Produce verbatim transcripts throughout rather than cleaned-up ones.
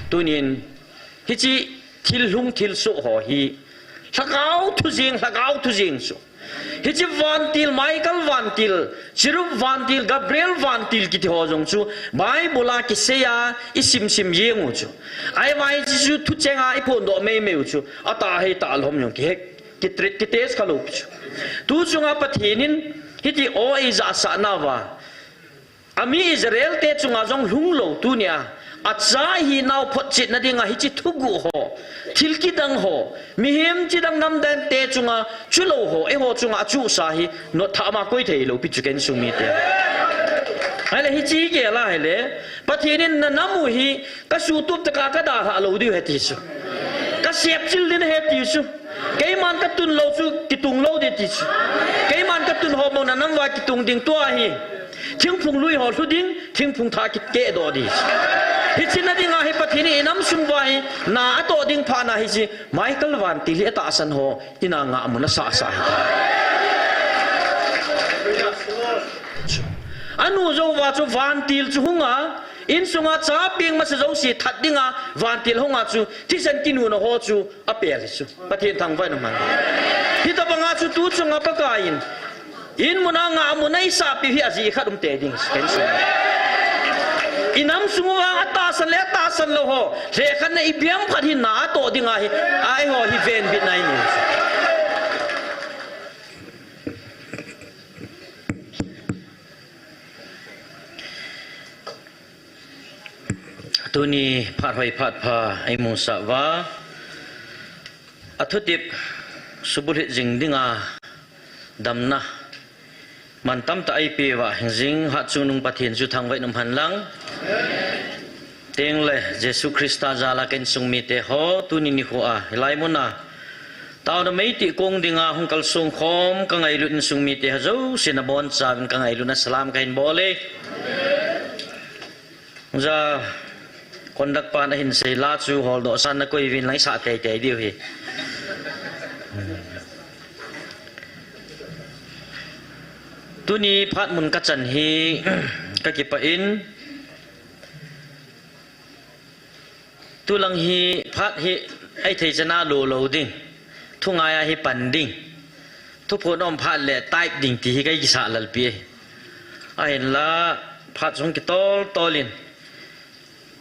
Tunin, hiche thil lhung thil soh ho hi, lhagao thu jeng, lhagao thu jeng chu. Hiche vantil, Michael vantil, Cherub vantil, Gabriel vantil kiti ho jong chu, Bible a kisei a, i sim sim jeng u chu. Ahivang hiche chu thucheng a i phondoh mei mei u chu, atah hei tah lhom jong kihe, ki treat, ki test kha lou pi chu. Tu chunga Pathen in, hiti aw eija sah nauva. Ami Israel te chunga jong lhung lou tunia, acha ahinau photchetna dinga hiche thuguh ho, thil kidang ho, mihem chidang namdang te chunga, chulou ho, eiho chunga achusa hi, notthah ma koi thei lou pi chu ken sung mite. Ahile hiche gel a ahile, Pathen in na nam u hi, ka sutup tah a ka dalha lou diu ahi ti chu. Ka sepchil ding ahi ti chu. Keiman ka tun lou chu, kitung lou ding ti chu. Keiman ka tun ho bou na nam uva kitung ding tua hi. Thingphung lui ho lhu ding, thingphung thah kikehdoh ding. Hiche na dinga hi Pathen in i nam sung uva hi, na atoh ding phat na hiche, Michael vantil hi atahsan ho, ina ngahmun asah sah hi. Anu jou uva chu vantil chu hunga, insunga cha peng masa jouse that dinga, vantil hunga chu, thisan kinuna ho chu, apel hi chu. Pathen thangvah in um hen. Hitobanga chu tu chunga Pakai in, in muna ngahmun a eisahpiu hi ajeh khat um tei ding, ken sung. I nam sung uva atahsan le atahsan lou ho, lhekhat na i biam phat hi na atoh ding ahi, eiho hi venbitna i nei. Tuni phat hoi phat pha eimusah uva, athutep subulhit jing dinga damna mantam tah eipeh uva hingjing hatchungnung Pathen chu thangvah in um hen lang. Tengle Jesu Christa jal a ka insung mite ho, tuni nikho a hilai muna taona meitih kong dinga hung kalsong khom ka ngailut insung mite ho jouse nabonchauvin ka ngailutna salam kahin bol e. Ja conductor pan ahin sei la chu holdoh san nakoi uvin lang isah teitei diu ahi. Tuni phat mun kachan hi kakipah in, tulang hi phat hi eithei chana lolou ding, thungai a hi pan ding, thuphon um phat le type ding ti hi kakisah lalpi ahi. Ahinla phat jong kitol tol in,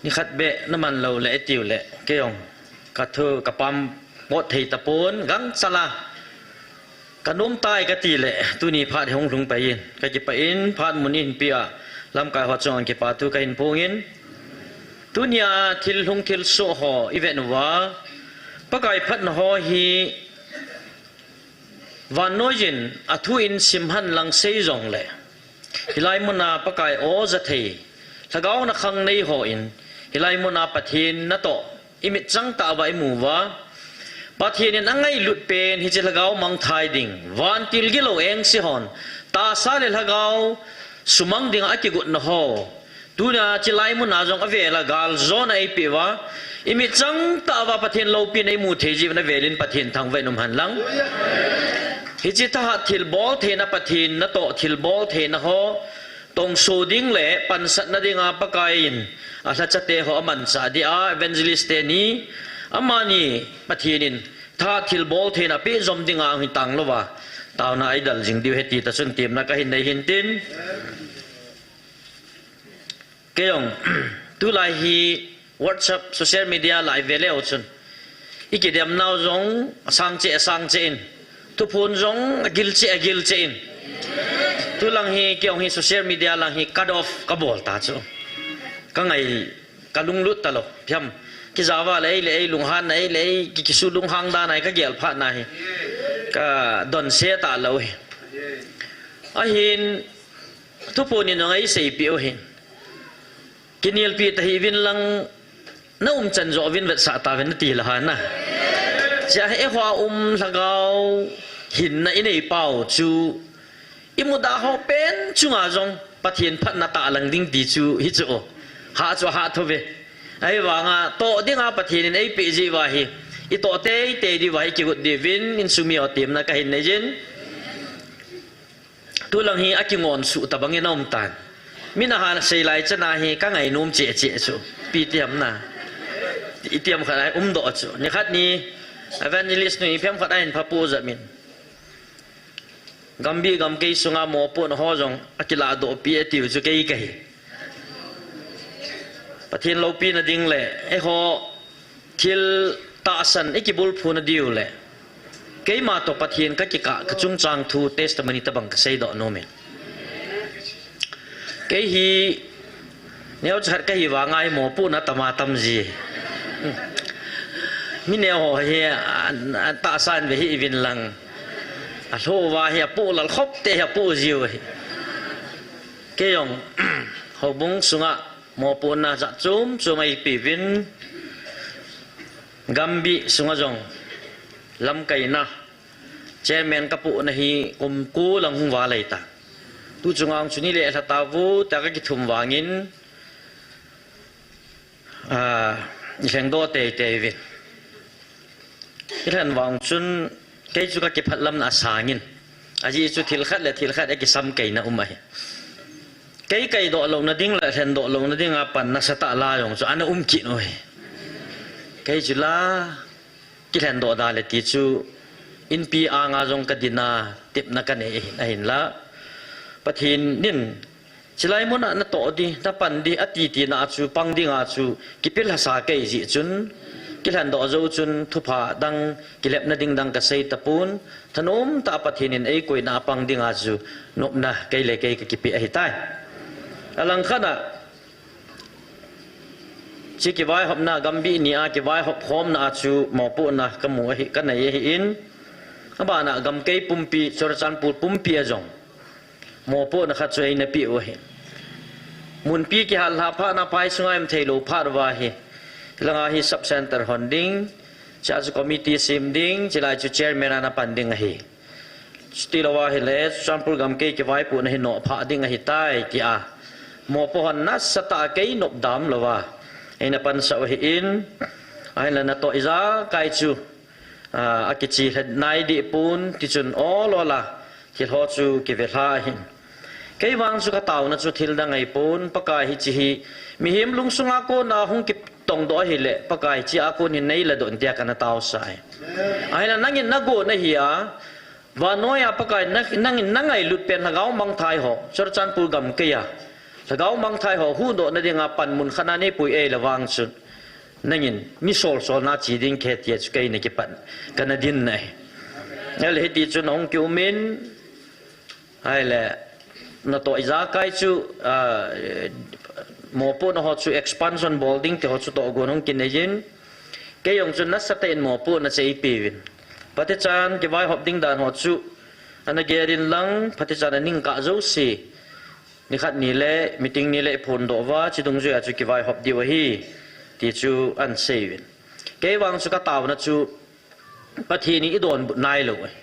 nikhat beh naman lou le itiu le, kei jong kathu kapam pot thei tapon, gangchal a kanom tai kati le, tuni phat hi hung lhung pai in, kakipah in, phat mun eihin peh a lamkai ho chunga kipa thu kahin phong in, tunia thil lhung thil soh ho ivet uva, Pakai phatna ho hi vannoiyin athu in sim hen lang sei jongle, hilai muna Pakai aw ja thei, lhagao na khang nei hon, hilai muna Pathen natoh imitchang tah uva imu uva, Pathen in angailut pen hiche lhagao mangthai ding, vantil gilou engse hon tahsa le lhagao sumang dinga akigotna ho, tuna chilai muna jong avel a galjona eipeh uva, imitchang tah uva Pathen loupina imu thei jiuvin avel in Pathen thangvah in um hen lang. Hiche thahat thilbol theina, Pathen natoh thilbol theina ho tongso ding le pansatna dinga Pakai in alhachate ho amanchah dia, evangelist teni, amani Pathen in thahat thilbol theina peh jom dinga hung tang louva, taona a idal jing diu ahi ti tah chun temna kahin nei hin tin. Kei jong, tulai hi WhatsApp, social media la ive leu chun, ikidemnau jong asang cheh, asang cheh in, thuphon jong agil cheh, agil cheh in, tulang hi kei jong hi social media lang hi cut off kabol ta chu. Kangai, kalunglut talou, phiam. Kijao va le ei le ei, lunghanna ei le ei, ki, kisu lunghang dan ahi kagel phat na hi. Kadonse talou hi. Ahin, thuphon in jong eiseipeh u hin, kinelpi tahih uvin lang, naumchan joh uvin vetsah tauvin nati lou ham na. Chea hi eiho a um lhagao hinna inei pau chu, imudah ho pen chunga jong Pathen phatna tahlang ding ti chu hichu o. Hah chu hah thou ve. Ahivanga toh dinga Pathen in eipeh jeh uva hi, itoh teitei diuva hi kigot diuvin insung mi ho temna kahin nei jin. Tulang hi akingon suh tabang in aum tan. Min ahasei lai chana hi kangainom cheh cheh chu. Ipi ti ham na. itiam khat ai umdoh chu. Nikhat ni evangelist nu ipi ham khat ahin phapu jamin. Gambi gamkei sunga mopohna ho jong akiladohpi atiu chu kei kahi. Pathen loupina ding le, eiho thil tahsan ikibulphuna diu le. Keima toh Pathen kakikah kachungchang thu testimony tabang kaseidoh nomin. Kei hi neocha khat kahi vanga hi mopohna tama tamji. Mi neo ho hi, a, a, tahsan ve hih uvin lang. Alhouva hi apoh lal khop te hi apoh jiu hi. Kei jong, houbung sunga mopohna jat chom chom eipeuvin. Gambi sunga jong lamkaina chairman kapohna hi kum ko lang hung val ahitai. Tu chunga hung chu ni le lha tauvo, tia kakithum vangin, a, ilhengdoh teitei uvin. Ilhen vang chun, kei chu kakiphatlamna asangin. Ajeh chu thil khat le thil khat akisamkeina um ahi. Kei kaidoh louna ding le lhendoh louna dinga pan nasatah la jong chu ana um kit uhi. Kei chu la, kilhendoh da le ti chu, inpi anga jong kadina, tepna kanei ahin, ahinla. Pathen in, chulai muna natoh di, napan di, ati tina chu, pang dinga chu, kipilhasa kei jeh chun, kilhendoh jou chun, thupha dang, kilepna ding dang kasei tapon, thanom tah Pathen in eikoina a pang dinga chu, nopna kei le kei kakipeh ahitai. Alangkhat a, Hiche kivaihopna, Gambih nia kivaihop khomna a chu mopohna kamu ahi, kanei ahin. Abana gamkai pumpi, Churachandpur pumpi a jong mopohna khat chu eina peh u ahi. Munpi kihal lha phat na phai sunga um theilou phat uva hi. Langa hi sub center hon ding, chua chu committee sem ding, chulai chu chairman ana pan ding ahi. Chuti louva ahile, Churachandpur gamkai kivaipohna hi nophah ding ahitai, tia mopo hon nasatah a kei nopdam louva eina pansah u ahin, ahinla natoh ijakai chu, a, akiche lheh nai deh pon, tichun ol ol a thil ho chu kive lha ahin. Kei vang chu kataona chu thil dang ahipon, Pakai hiche hi mihem lungsunga kona hung kitongdoh ahile, Pakai hiche a kon hin neiladoh in tia kana taosah ahi. Ahinla nangin nagon ahi a, vannoi a Pakai, na, nangin nangailut pen lhagao mangthai ho, Churachandpur gamkai a lhagao mangthai ho huhdohna dinga panmun khat a neipui eile vang chun, nangin mi solsolna che ding kahi tia chu kei nakipan, kana dinna ahi. Ahile hiti chun ahung kiumin, ahile natoh ijakai chu, a, mopohna ho chu expansion bol ding ti ho chu tohgon hung kineiyin, kei jong chu nasatah in mopohna chu eipeuvin. Phatechan kivaihop ding dan ho chu ana gelin lang, phatechan aning kah jouse, nikhat nile, meeting nile iphondoh uva, hiche dungjuia chu kivaihop diu ahi, ti chu ahin seiuvin. Kei vang chu kataona chu Pathen in eidonbut nailou ahi.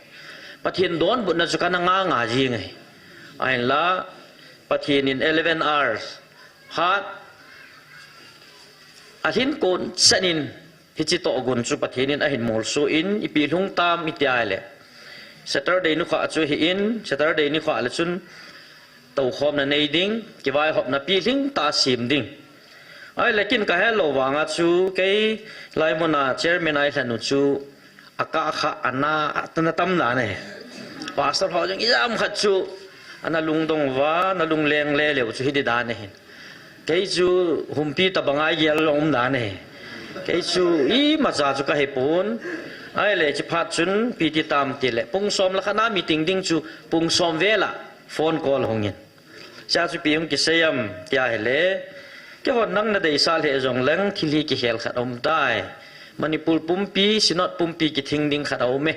Pathen donbutna chu kana nganga jing ahi. Ahinla, Pathen in eleven hours, phat alhin kon chan in, hiche tohgon chu Pathen in ahin molso in, ipi lhung tam iti ahile, Saturday nikho chu ahin, Saturday nikho le chun toukhomna nei ding, kivaihopna pilhing tah a sem ding. Ahile ken kahelou vanga chu, kei hilai muna chairman a eilhen u chu, akah kha ana, ana tam dan ahi. Pastor ho jong ijat ham khat chu, ana lungdong uva, ana lungleng le leu chu hiti dan ahin. Kei chu humpi tabanga igel jong um dan ahi. Kei chu imacha chu kahepon. Ahile hiche phat chun ipi ti tam tile, pung som le khat na meeting ding chu pung som vel a phone call hungin. Chua chu ipi hung kisei em tia ahile, keihon nang nadeisah lheh jongleng thil hi kikhel khat aumtai. Manipur pumpi, Synod pumpi kithing ding khat aume.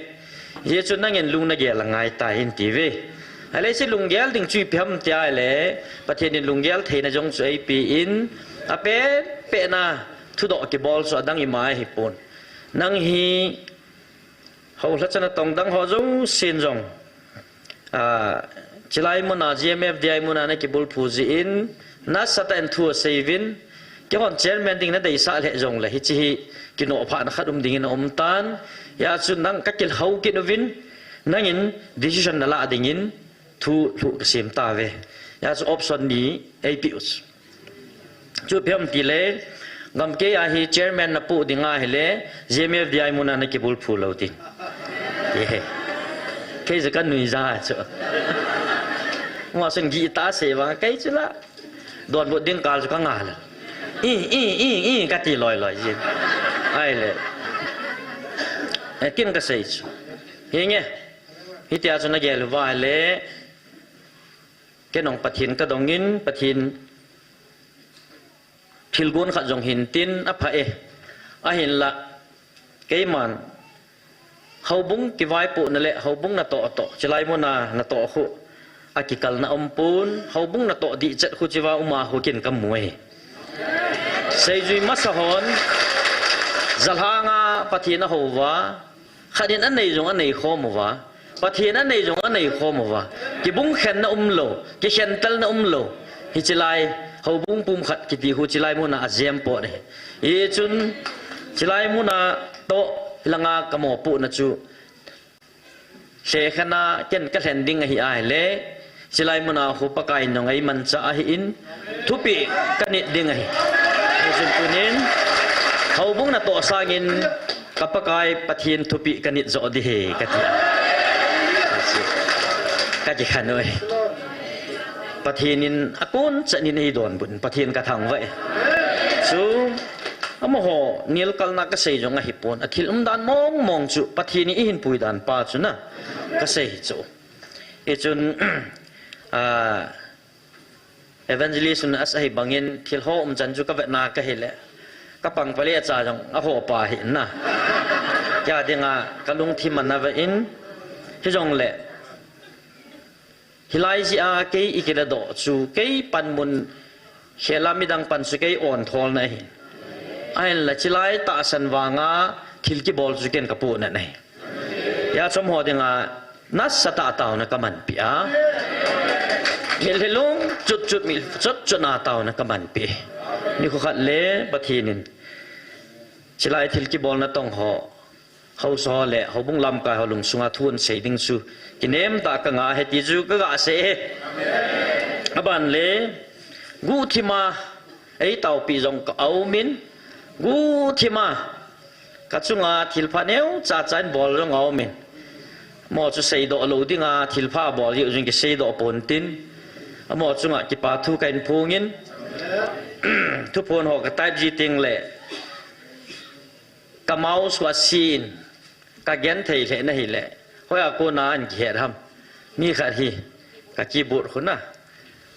Hijeh chun nangin lung nagel angaitai, ahin tiuve. Ahile hiche lunggel ding chu ipi ham tia ahile, Pathen in lunggel theina jong chu eipen, apenpen a thudoh kibol chu adang ima ahipon. Nang hi houlhacha natong dang ho jousen jong, a, chulai muna, G M F D I muna nakibulphu jeh in, nasatah in thu aseiuvin, keihon chairman ding nadeisah lheh jongle, hiche hi kinohphahna khat um dingin aumtan, hijeh chun nang kakilhou kit uvin, nangin decision nalah dingin thu lhuh kasem tauve. Hijeh chun option ni eipeh u chu. Chu ipi ham tile, Gamkei a hi chairman napoh ding ahile, G M F D I muna nakibulphu lou tin. Ye. Kei chu kanui ja chu. Machun gih tah sei vang, kei chu la. Donbut ding kal chu kanga lou. I, i, i, i, kati loi loi jin. Ahile. Eh, kin kasei chu. Hinge. Hitia chu nagel uva le. Kei nong Pathen kadongin, Pathen thilgon khat jong hintin apha e. Ahinla, keiman, houbung kivaipohna le houbung natoh toh, chulai muna natoh khu, akikalna umpon, houbung natoh dihchet khu chiva uma khu kin kamu e. Seijui masa hon, jalhanga Pathen ahouva, khat in anei jong anei khom uva, Pathen anei jong anei khom uva, kibungkhenna umlou, kikhentelna umlou, hichilai, houbung pumkhat kiti khu chulai muna ajem pon ahi. Hichun, chulai muna toh, hilanga kamopohna chu, lhekhenna ken kalhen ding ahi ahile, chulai muna khu Pakai nong eimanchah ahin, thupeh kanit ding ahi. Hichun tunin, houbung natoh sangin, ka Pakai Pathen thupeh kanit joh ding ahi, kati a. Kakikhen u ahi. Pathen in akon chan in eidonbut, Pathen kathangvah e. Chu, amaho nilkalna kasei jong ahipon, athil umdan mong mong chu, Pathen in eihinpui dan pa chu na, kasei chu. Hichun, ah, evangelist un ahi bangin, thil ho umchan chu kavetna kahile, kapang pale cha jong ahopa hi na. Kei dinga kalungthim ana ve in, hijongle, hilai jeh a kei ikiladoh chu, kei panmun khela midang pan chu kei ontholna ahin. Ahinla chulai tahsan vanga thil kibol chu ken kapohnat ahi. Hia chomho dinga nasatah a taona kamanpi a. Mitlhi lungchot chot, mitlhi chot chot a taona kamanpi. Nikho khat le Pathen in chulai thil kibolna tong ho, haosa ho le houbung lamkai ho lungsunga thu asei ding chu, kinem tah a kanga ahi ti chu kagasei e. Aban le, guhthima, eitaopi jong ka aumin, guhthima, kachunga thilpha neocha cha in bol jong aumin. Amaho chu seidoh lou dinga, thilpha bol jeh u jong kiseidoh pontin. Amaho chunga kipa thu kahin phongin. Thuphon ho ka type ji tengle, ka mouse chu asin, kagenthei lheh na hile, hoiya kona ahin kihet ham. Mi khat hi, ka keyboard khu na,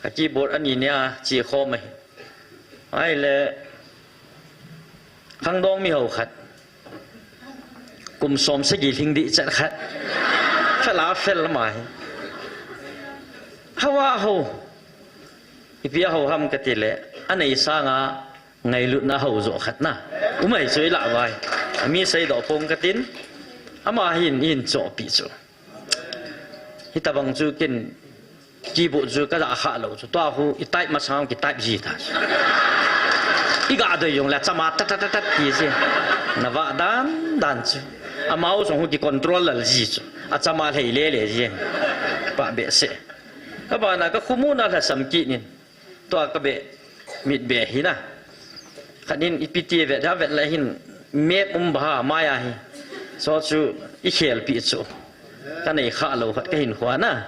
ka keyboard ani nia chekhom ahi. Ahile, khangdong miho khat, kum som sagi lhing dihchet khat, fel a fel ama hi. Hoiya hou, ipi ahou ham katile, anei sanga ngailutna hou joh khat na, um ahi chu ilah uva hi. Ami seidoh pong katin, ama hin, hin chohpeh chu. Hitobang chu ken keyboard chu kajah khah lou chu. Tua khu i type masang ki type ji ta chu. Iga doi jongle achama tat tat tat tat ti ji. Navah dan dan chu. Ama u jong khu ki control lal ji chu. Achama lhei le le ji. Pah behseh. Abana ka khomuna lhasam kit in. Tua kabe, mitbe hi na. Khat in ipi ti vet, ha vet le hin map um ba ha, maya hi. Chu chu ikhelpeh chu. Kanei khah lou khat kahin khua na.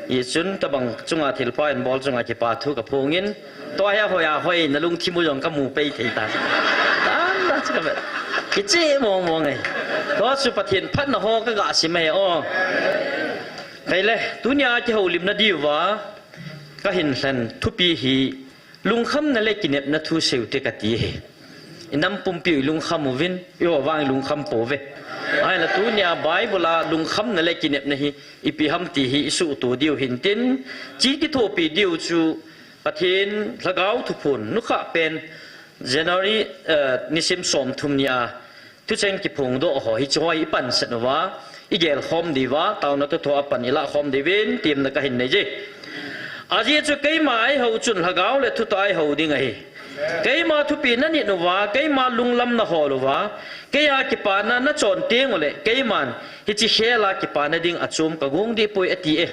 Hichun tabang chunga thilpha in bol chunga kipa thu kaphongin. Tua hi ahoiya hoi, nalungthim u jong kamu pei thei ta. Tan la chu kavet. Kiche mong mong e. Tua chu Pathen phatna ho kaga sim e o. Kaile, tunia kihoulimna diuva. Kahin lhen thupi hi, lungkhamna le kinepna thu seute kati hi. Inam pumpiu ilungkham uvin, eiho vang ilungkham pouve. Ahinla tunia Bible a lungkhamna le kinepna hi, ipi ham ti hi isuhto diu hintin, chi kithopi diu chu Pathen Lhagao Thuphon nukhah pen January, eh, nisim somthum nia, Thucheng kiphongdoh ho, hiche ho hi ipansat uva, igelkhom diuva, taona thutho a pan ilahkhom diuvin, temna kahin nei je. Ajeh chu keima eihou chun lhagao le thutah a eihou ding ahi. Keima thupi nanit uva, keima lunglam nahol uva, keia kipana nachon teng uleh, keiman hiche khela kipana ding achom kagong dehpoi ati e.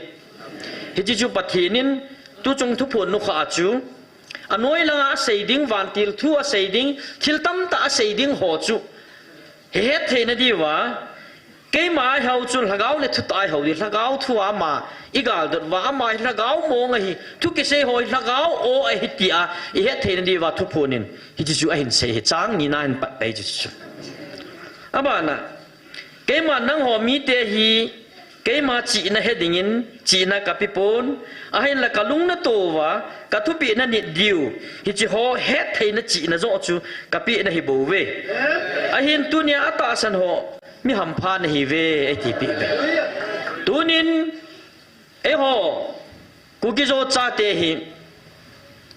Hiche chu Pathen in, tuchung thuphon nukhah a chu, anoi langa asei ding, vantil thu asei ding, thil tamtah asei ding ho chu. Hihet theina diuva, keima aihou chu lhagao le thutah aihou ding, lhagao thu ama igaldot uva, ama hi lhagao mong ahi, thu kisei ho hi lhagao o ahi tia, ihet theina diuva thuphon in, hiche chu ahin sei hi chang nina hin pat pai chu chu. Abana, keima nangho mite hi, keima chihna he dingin, chihna kapepon, ahinla kalung nato uva, kathupeh nanit diu, hiche ho het theina chihna joh chu kapeh nahi bouve. Ahin tunia atahsan ho, mi hampha nahiuve, eiti peh uve. Tunin, eiho, Kuki-Zo chate hi,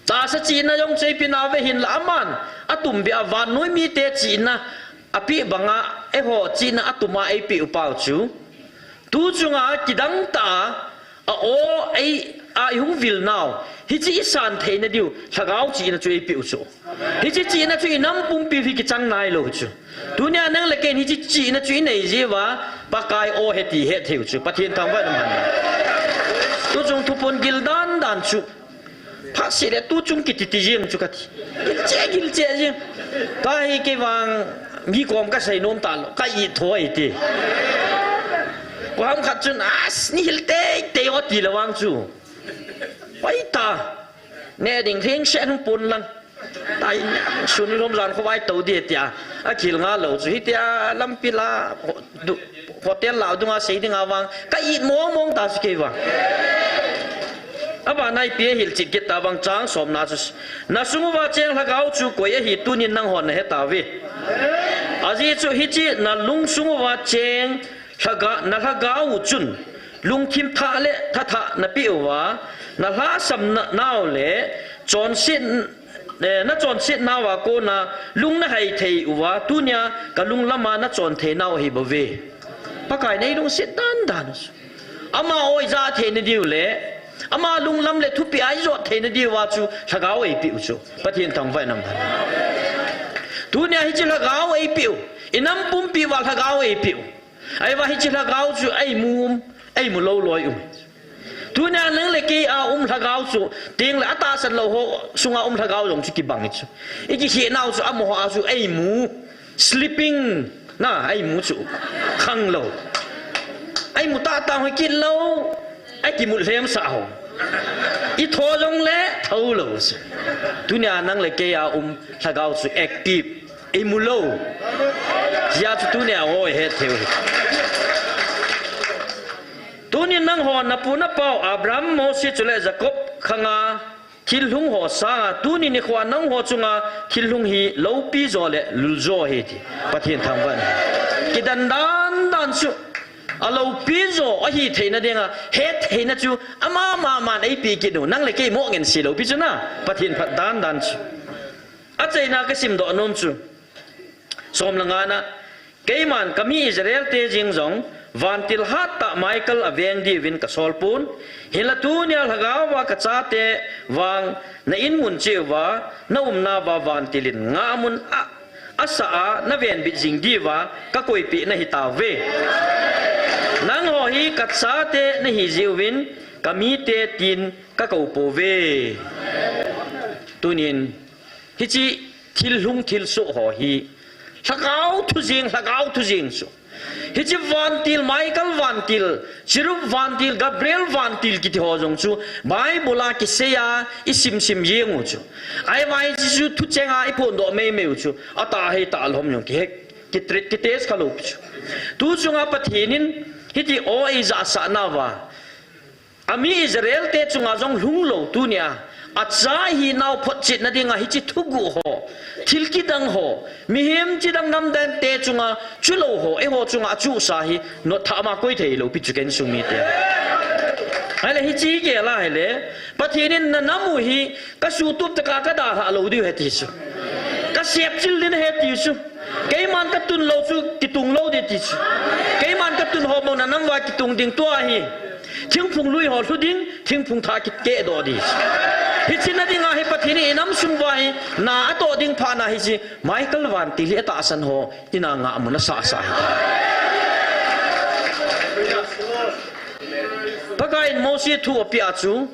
tahsa chihna jong chu eipeh nauve hinla aman, atumbeh a vannoi mite chihna, apeh banga, eiho chihna atuma eipeh u pau chu. Tu chunga kidang tah a, a o ei, a ihung vil nau, hiche isan theina diu, lhagao chihna chu eipeh u chu. Hiche chihna chu inam pumpi hi kichang nailou chu. Tunia nang le keiin hiche chihna chu inei jiuva, Pakai o he ti het theiu chu. Pathen thangvah in um hen. Tu chung thuphon gil dan dan chu. Phatseh le tu chung kiti ti jeng chu kati. Gilcheh, gilcheh jeng. Kahi kei vang mi kom kasei nom talou. Ka it tho ahi ti. Koiham khat chun, as, nei hil teitei o ti le vang chu. Pai ta. Neh ding theng set hung pon lang. Tai, sun lom jan khovai tou ding tia. Akihil ngal lou chu hitia lampi la, ho-, du-, hotel la dunga sei dinga vang. Ka it mong mong ta chu kei vang. Abana ipi ahilchet kit ta vang chang somna chu. Nasung uva cheng lhagao chu koi ahi tunin nanghon nahe tauve. Ajeh chu hiche nalungsung uva cheng Lhaga-, nalhagao u chun, lungthim thah le thathah napeh uva, nalhahsam na-, nau le, chonset, eh, nachonset nauva kona, lung nahai thei uva, tunia kalung lama nachon thei nau ahi bouve. Pakai in eilungset dan dan u chu. Ama o ija theina diu le, ama lunglam le thupeh a ijot theina diuva chu, lhagao eipeh u chu. Pathen thangvah in um hen. Tunia hiche lhagao eipeh u, inam pumpi uva lhagao eipeh u. Ahivang hiche lhagao chu eimu um, eimu lou loi um. Tunia nang le kei a um lhagao chu, tengle atahsan lou ho sunga um lhagao jong chu kibang chu. Ikikhel nau chu amaho a chu eimu, sleeping, na, eimu chu. Khang lou. Eimu tahtah hoi kit lou, eikimut lhem sah ho. Itho jongle, tho lou chu. Tunia nang le kei a um lhagao chu active. Eimu lou. Hijeh chun tunia o ihet theiu hi. Tunin nangho napu napau Abraham, Mose chule Jacob khanga thil lhung ho sanga tuni nikhoa nangho chunga thil lhung hi loupi jo le lul jo ahi ti. Pathen thangvah in. Kidan dan dan chu. Aloupi jo ahi theina dinga, het theina chu ama maman eipeh kit u. Nang le kei mo ngen si loupi chu na. Pathen phat dan dan chu. Achaina kasim doh nom chu. Som le ngana, keiman kami Israel te jeng jong, vantil hattah Michael aveng diuvin kasol pon, hinla tunia lhagao va kachate vang na in mun cheh uva, na umna uva vantil in ngahmun a, asah a, na venbit jing diuva, kakoipeh nahi tauve. Nangho hi kachate nahi jeh uvin, kamite tin kakou pouve. Tunin, Hiche thil lhung thil soh ho hi. Lhagao thu jeng, lhagao thu jeng chu. Hiche vantil, Michael vantil, Cherub vantil, Gabriel vantil kiti ho jong chu. Bible a kisei a, isim sim jeng u chu. Ahivang hiche chu thucheng a iphondoh mei mei u chu. Atah hei tah lou ham jong kihe, ki tre-, ki test kha lou pi chu. Tu chunga Pathen in, hiti o eija sah nauva. Ami Israel te chunga jong lhung lou tunia, acha hi nau photchetna dinga hiche thuguh ho, thil kidang ho, mihem chidang namdang te chunga, chulou ho, eiho chunga achuhsa hi, notthah ma koi thei lou pi chu ken sung mite. Ahile hiche gel a ahile, Pathen in na nam u hi, kasutup tah a kadalhah lou diu ahi ti chu. Kasep chil ding ahi ti chu. Keiman katun lou chu, kitung lou ding ti chu. Keiman katun ho bou na nam uva kitung ding tua hi. Thingphung lui ho lhu ding, thingphung thah kikeh doh ding. Hiche na dinga hi Pathen in inam sung uva hi, na atoh ding phat na hiche, Michael vantil hi atahsan ho, ina ngahmun asah sah hi. Pakai in Mose thu apeh a chu,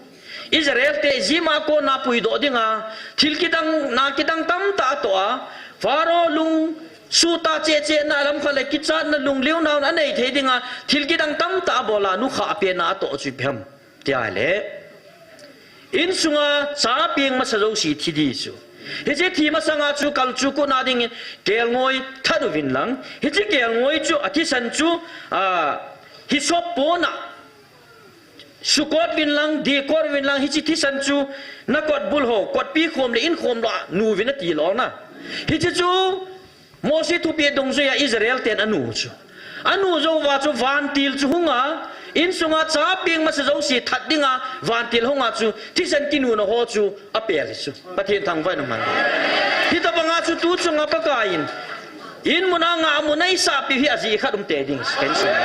Israel te Egypt a kona puidoh dinga, thil kidang, na kidang tamtah atoh a, Pharaoh lung suta cheh cheh na lam khat le kichatna lungliu nauna anei thei dinga, thil kidang tamtah abol a, nukhah pena atoh chu ipi ham tia le, insunga cha peng masa jouse thi di chu. Hiche thi masanga chu kalchuh kona dingin kelngoi that uvin lang. Hiche kelngoi chu athisan chu, a, hisop pona sukot uvin lang, dikot uvin lang, hiche thisan chu nakotbul ho, kotpi khom le in khom lou a nu uvin ati lou na. Hiche chu Mosi thupeh dungjuia Israel ten anu chu. Anu jouva chu vantil chu hunga, insunga cha peng masa jouse that dinga, vantil hunga chu, thisan kinuna ho chu, apel hi chu. Pathen thangvahna man. Hitobanga chu tu chunga Pakaiyin, in muna nga amun a isahpeh hi ajeh khat um tei ding, ken sung.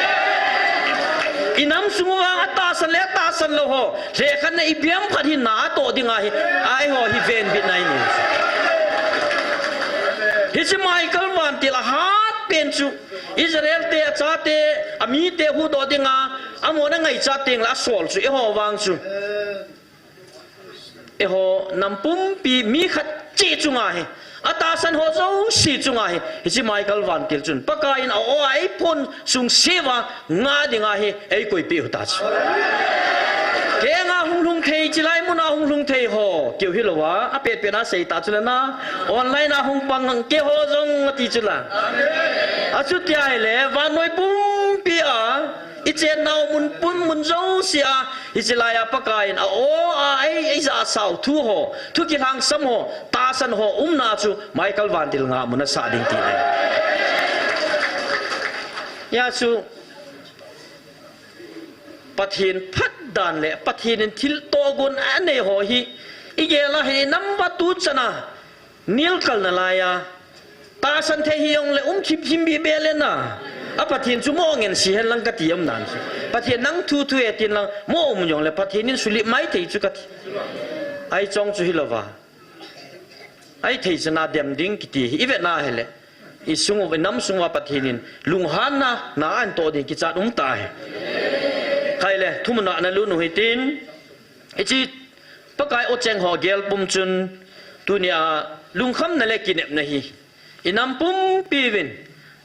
Inam sung uva atahsan le atahsan lou ho, lheh khat na ipi ham khat hi na atoh dinga hi, eiho hi venbitna inei. Hiche Michael vantil ahat pen chu, Israel te, achate, amite huhdoh dinga, amona ngaichat teng le asol chu, eiho vang chu. Eiho nam pumpi mi khat cheh chunga hi, atahsan ho jouse chunga hi, hiche Michael vantil chun, Pakaiyin a-o a eiphon sung seva nga dinga hi, eikoipeh u ta chu. Kenga hung lhung thei, chilai muna hung lhung thei ho, keu hilouva, apet pet a sei ta chu le na, online a hung pang keiho jong ati chu la. Achuti ahile, vannoi pumpi a, ichennau mun pum mun jouse a, hiche laiya Pakaiyin a-o a, ei, eijahsau thu ho, thu kilhangsam ho, tahsan ho, umna chu, Michael vantil nga mun asah ding ti le. Hia chu, Pathen phatdan le, Pathen in thil tohgon anei ho hi, igel a hi number two chana, nilkalna laiya, tahsan thei hijongle um khimkhim bebe le na, a Pathen chu mo ngen se hen lang kati um nan chu. Pathen nang thu thu e tin lang, mo um jongle Pathen in sulip mai thei chu kati. Ahi chong chu hilouva. Ahithei chana dem ding kiti hi, ivet na hile. Isung uva, inam sung uva Pathen in, lunghanna, na ahin toh ding kichat um tahi. Kei le, thumun a nalut u hitin, hiche, Pakai o cheng ho gel pum chun, tunia, lungkhamna le kinepna hi. Inam pumpi uvin,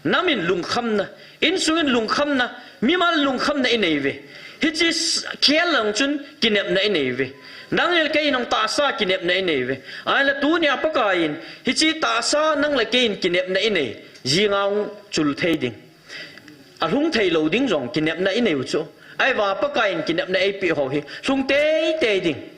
nam in lungkhamna, insung in lungkhamna, mimal lungkhamna inei uve. Hiche s-, khel lang chun kinepna inei uve. Nang le kei in jong tahsa kinepna inei uve. Ahile tunia Pakaiyin, hiche tahsa nang le kei in kinepna inei. Jinga hung chul thei ding. Alhung thei lou ding jong kinepna inei u chu. Ahivang Pakaiyin kinepna eipeh ho hi. Lhung teitei ding.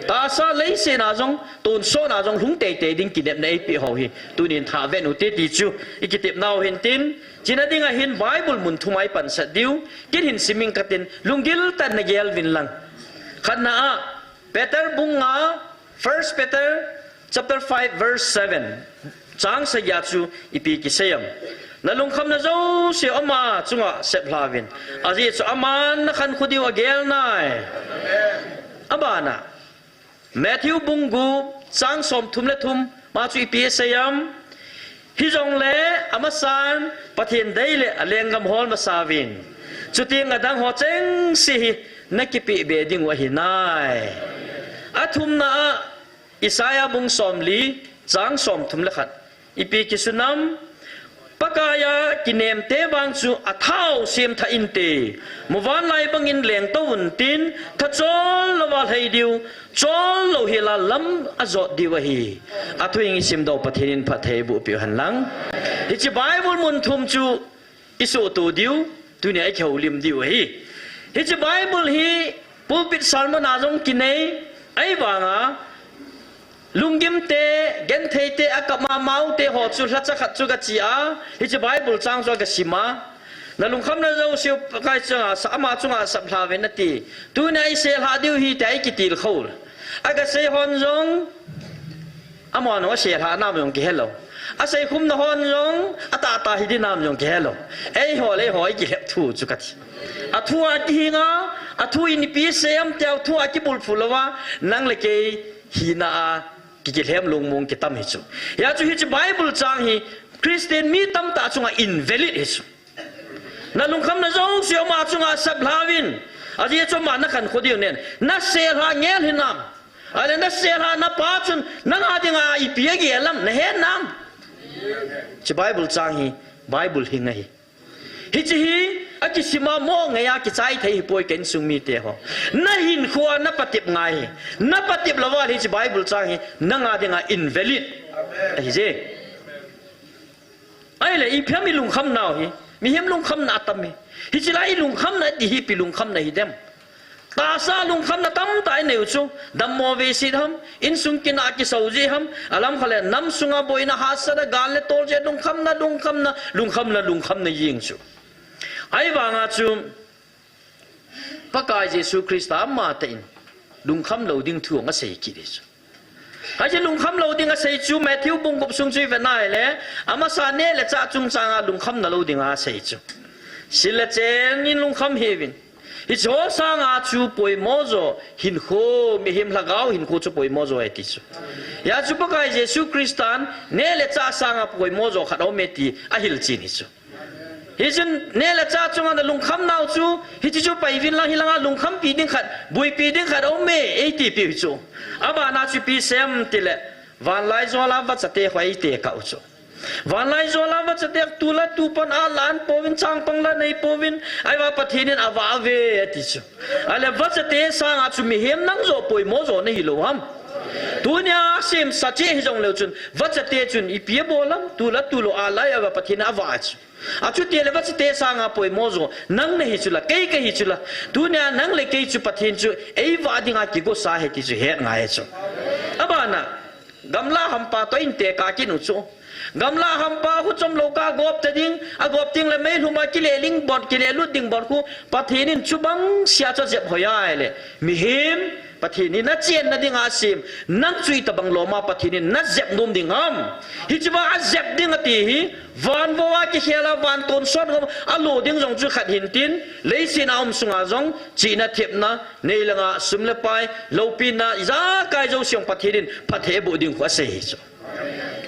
Tahsa leiset a jong, tonsot a jong lhung teitei ding kinepna eipeh ho hi. Tunin thah ven u te ti chu. Ikitepnau hin tin. Chuna dinga hin Bible mun thum a ipansat diu. Ken hin sim ing katin. Lunggil tah in nagel uvin lang. Khatna a, Peter bung nga, First Peter chapter five verse seven. Chang sagi a chu ipi kisei em. Nalungkhamna jouse ama chunga seplha uvin. Ajeh chu aman nakhankho diu agel nai. Abana. Matthew bung gup chang somthum le thum. Ma chu ipi asei em. Hijongle amasan Pathen dei le alenggam hol masa uvin. Chuteng adang ho chengse hi nakipeh be diu ahi nai. Athumna a Isaiah bung somli chang somthum le khat. Ipi kisun em. Pakaiya kinemte vang chu athau semthah inte. Muvanlai bangin lengtou untin, thachol louva lhai diu, chol lou hela lam ajot diu ahi. Athu in isim doh Pathen in phatthei eiboh peh u hen lang. Hiche Bible mun thum chu isuhto diu, tunia ikihoulim diu ahi. Hiche Bible hi pulpit sermon a jong kinei, ahivanga, lunggimte, gentheite, akap mamaute ho chu lhacha khat chu kache a, hiche Bible chang chu kasim a. Nalungkhamna jouse u Pakai chunga, sa-, ama chunga seplha uvin ati. Tunia isel lhah diu ahi tia ikitilkhou. Akasei hon jong, amahon asel lhah nam jong kihelou. Asei khumna hon jong, atahtah hiding nam jong kihelou. Eiho le eiho ikilhep thu chu kati. Athu a kihing a, athu in ipi asei em tia thu a kibulphu louva, nang le kei hina a, ki, kilhem lungmong kitam hi chu. Hia chu hiche Bible chang hi Christian mi tamtah chunga invalid hi chu. Nalungkhamna jouse u ama chunga seplha uvin. Ajeh chu ama nakhankho diu nen, naselha ngel hinam? Ale naselha napa chun nanga dinga ipi agel ham nahenam? Hiche Bible chang hi Bible hing ahi. Hiche hi akisima mo ngeiya kichai thei hipoi ka insung mite ho. Nahinkhoa napatep ngai hi. Napatep louva le hiche Bible chang hi nanga dinga invalid ahije. Ahile ipi ham ilungkham nau hi? Mihem lungkhamna atam hi. Hiche lai ilungkhamna ti hi ipi lungkhamna hidem? Tahsa lungkhamna tamtah inei u chu. Dammo veiset ham, insung kina kisou jeh ham, alam khat le nam sunga boina hahsatna, gal le tol jeh lungkhamna, lungkhamna, lungkhamna, lungkhamna jeng chu. Ahivanga chu Pakai Jesu Christa amatah in lungkham lou ding thu ahung asei kit hi chu. Hiche lungkham lou ding asei chu Matthew bung gup sung chu ivet na hile, amasa neh le chah chungchanga lungkhamna lou dinga asei chu. Sil le chen in lungkham hiuvin. Hicheho sanga chu poimo jo hinkho, mihem lhagao hinkho chu poimo jo ahi ti chu. Hia chu Pakai Jesu Christan neh le chah sanga poimo jo khat aume ti ahilchen hi chu. Hichun neh le chah chunga nalungkham nau chu, hiche chu paivin lang hilanga lungkhampi ding khat, boipi ding khat aume, eitipiu hi chu. Abana chu ipi seiyem tile, vanlaijol a vachate ho eitekah u chu. Vanlaijol a vachate tula tupan a la anpouvin, changpang la neipouvin, ahivang Pathen in avah uve ati chu. Ahile vachate sanga chu mihem nang joh poimo jo nahilou ham? Tunia asemsa cheh hijongleu chun, vachate chun ipi abol ham? Tula tulou a la ahivang Pathen in avah chu. Achutile vachate sanga poimo jo nang nahi chula, kei kahi chula. Tunia nang le kei chu Pathen chu eivah dinga kigosa ahi ti chu het ngai chu. Abana, gamla hampa toh intekah kit u chu. Gamla hampa khu chomlou kah agop ta ding, agop tengle meilhuma kilehlut ding bon, kilehlut ding bon khu Pathen in chubang sea chu ajep hoi ahile, mihem Pathen in nachenna dinga asem, nang chu itobang loma Pathen in najep nom ding ham? Hicheva ajep ding ati hi, van vo a kikhel a, van tonsot gam a lo ding jong chu khat hintin, leiset a um sunga jong chihna, thepna, neilanga sum le pai, loupina, ijakai jouse jong Pathen in phatthei aboh ding khu asei hi chu.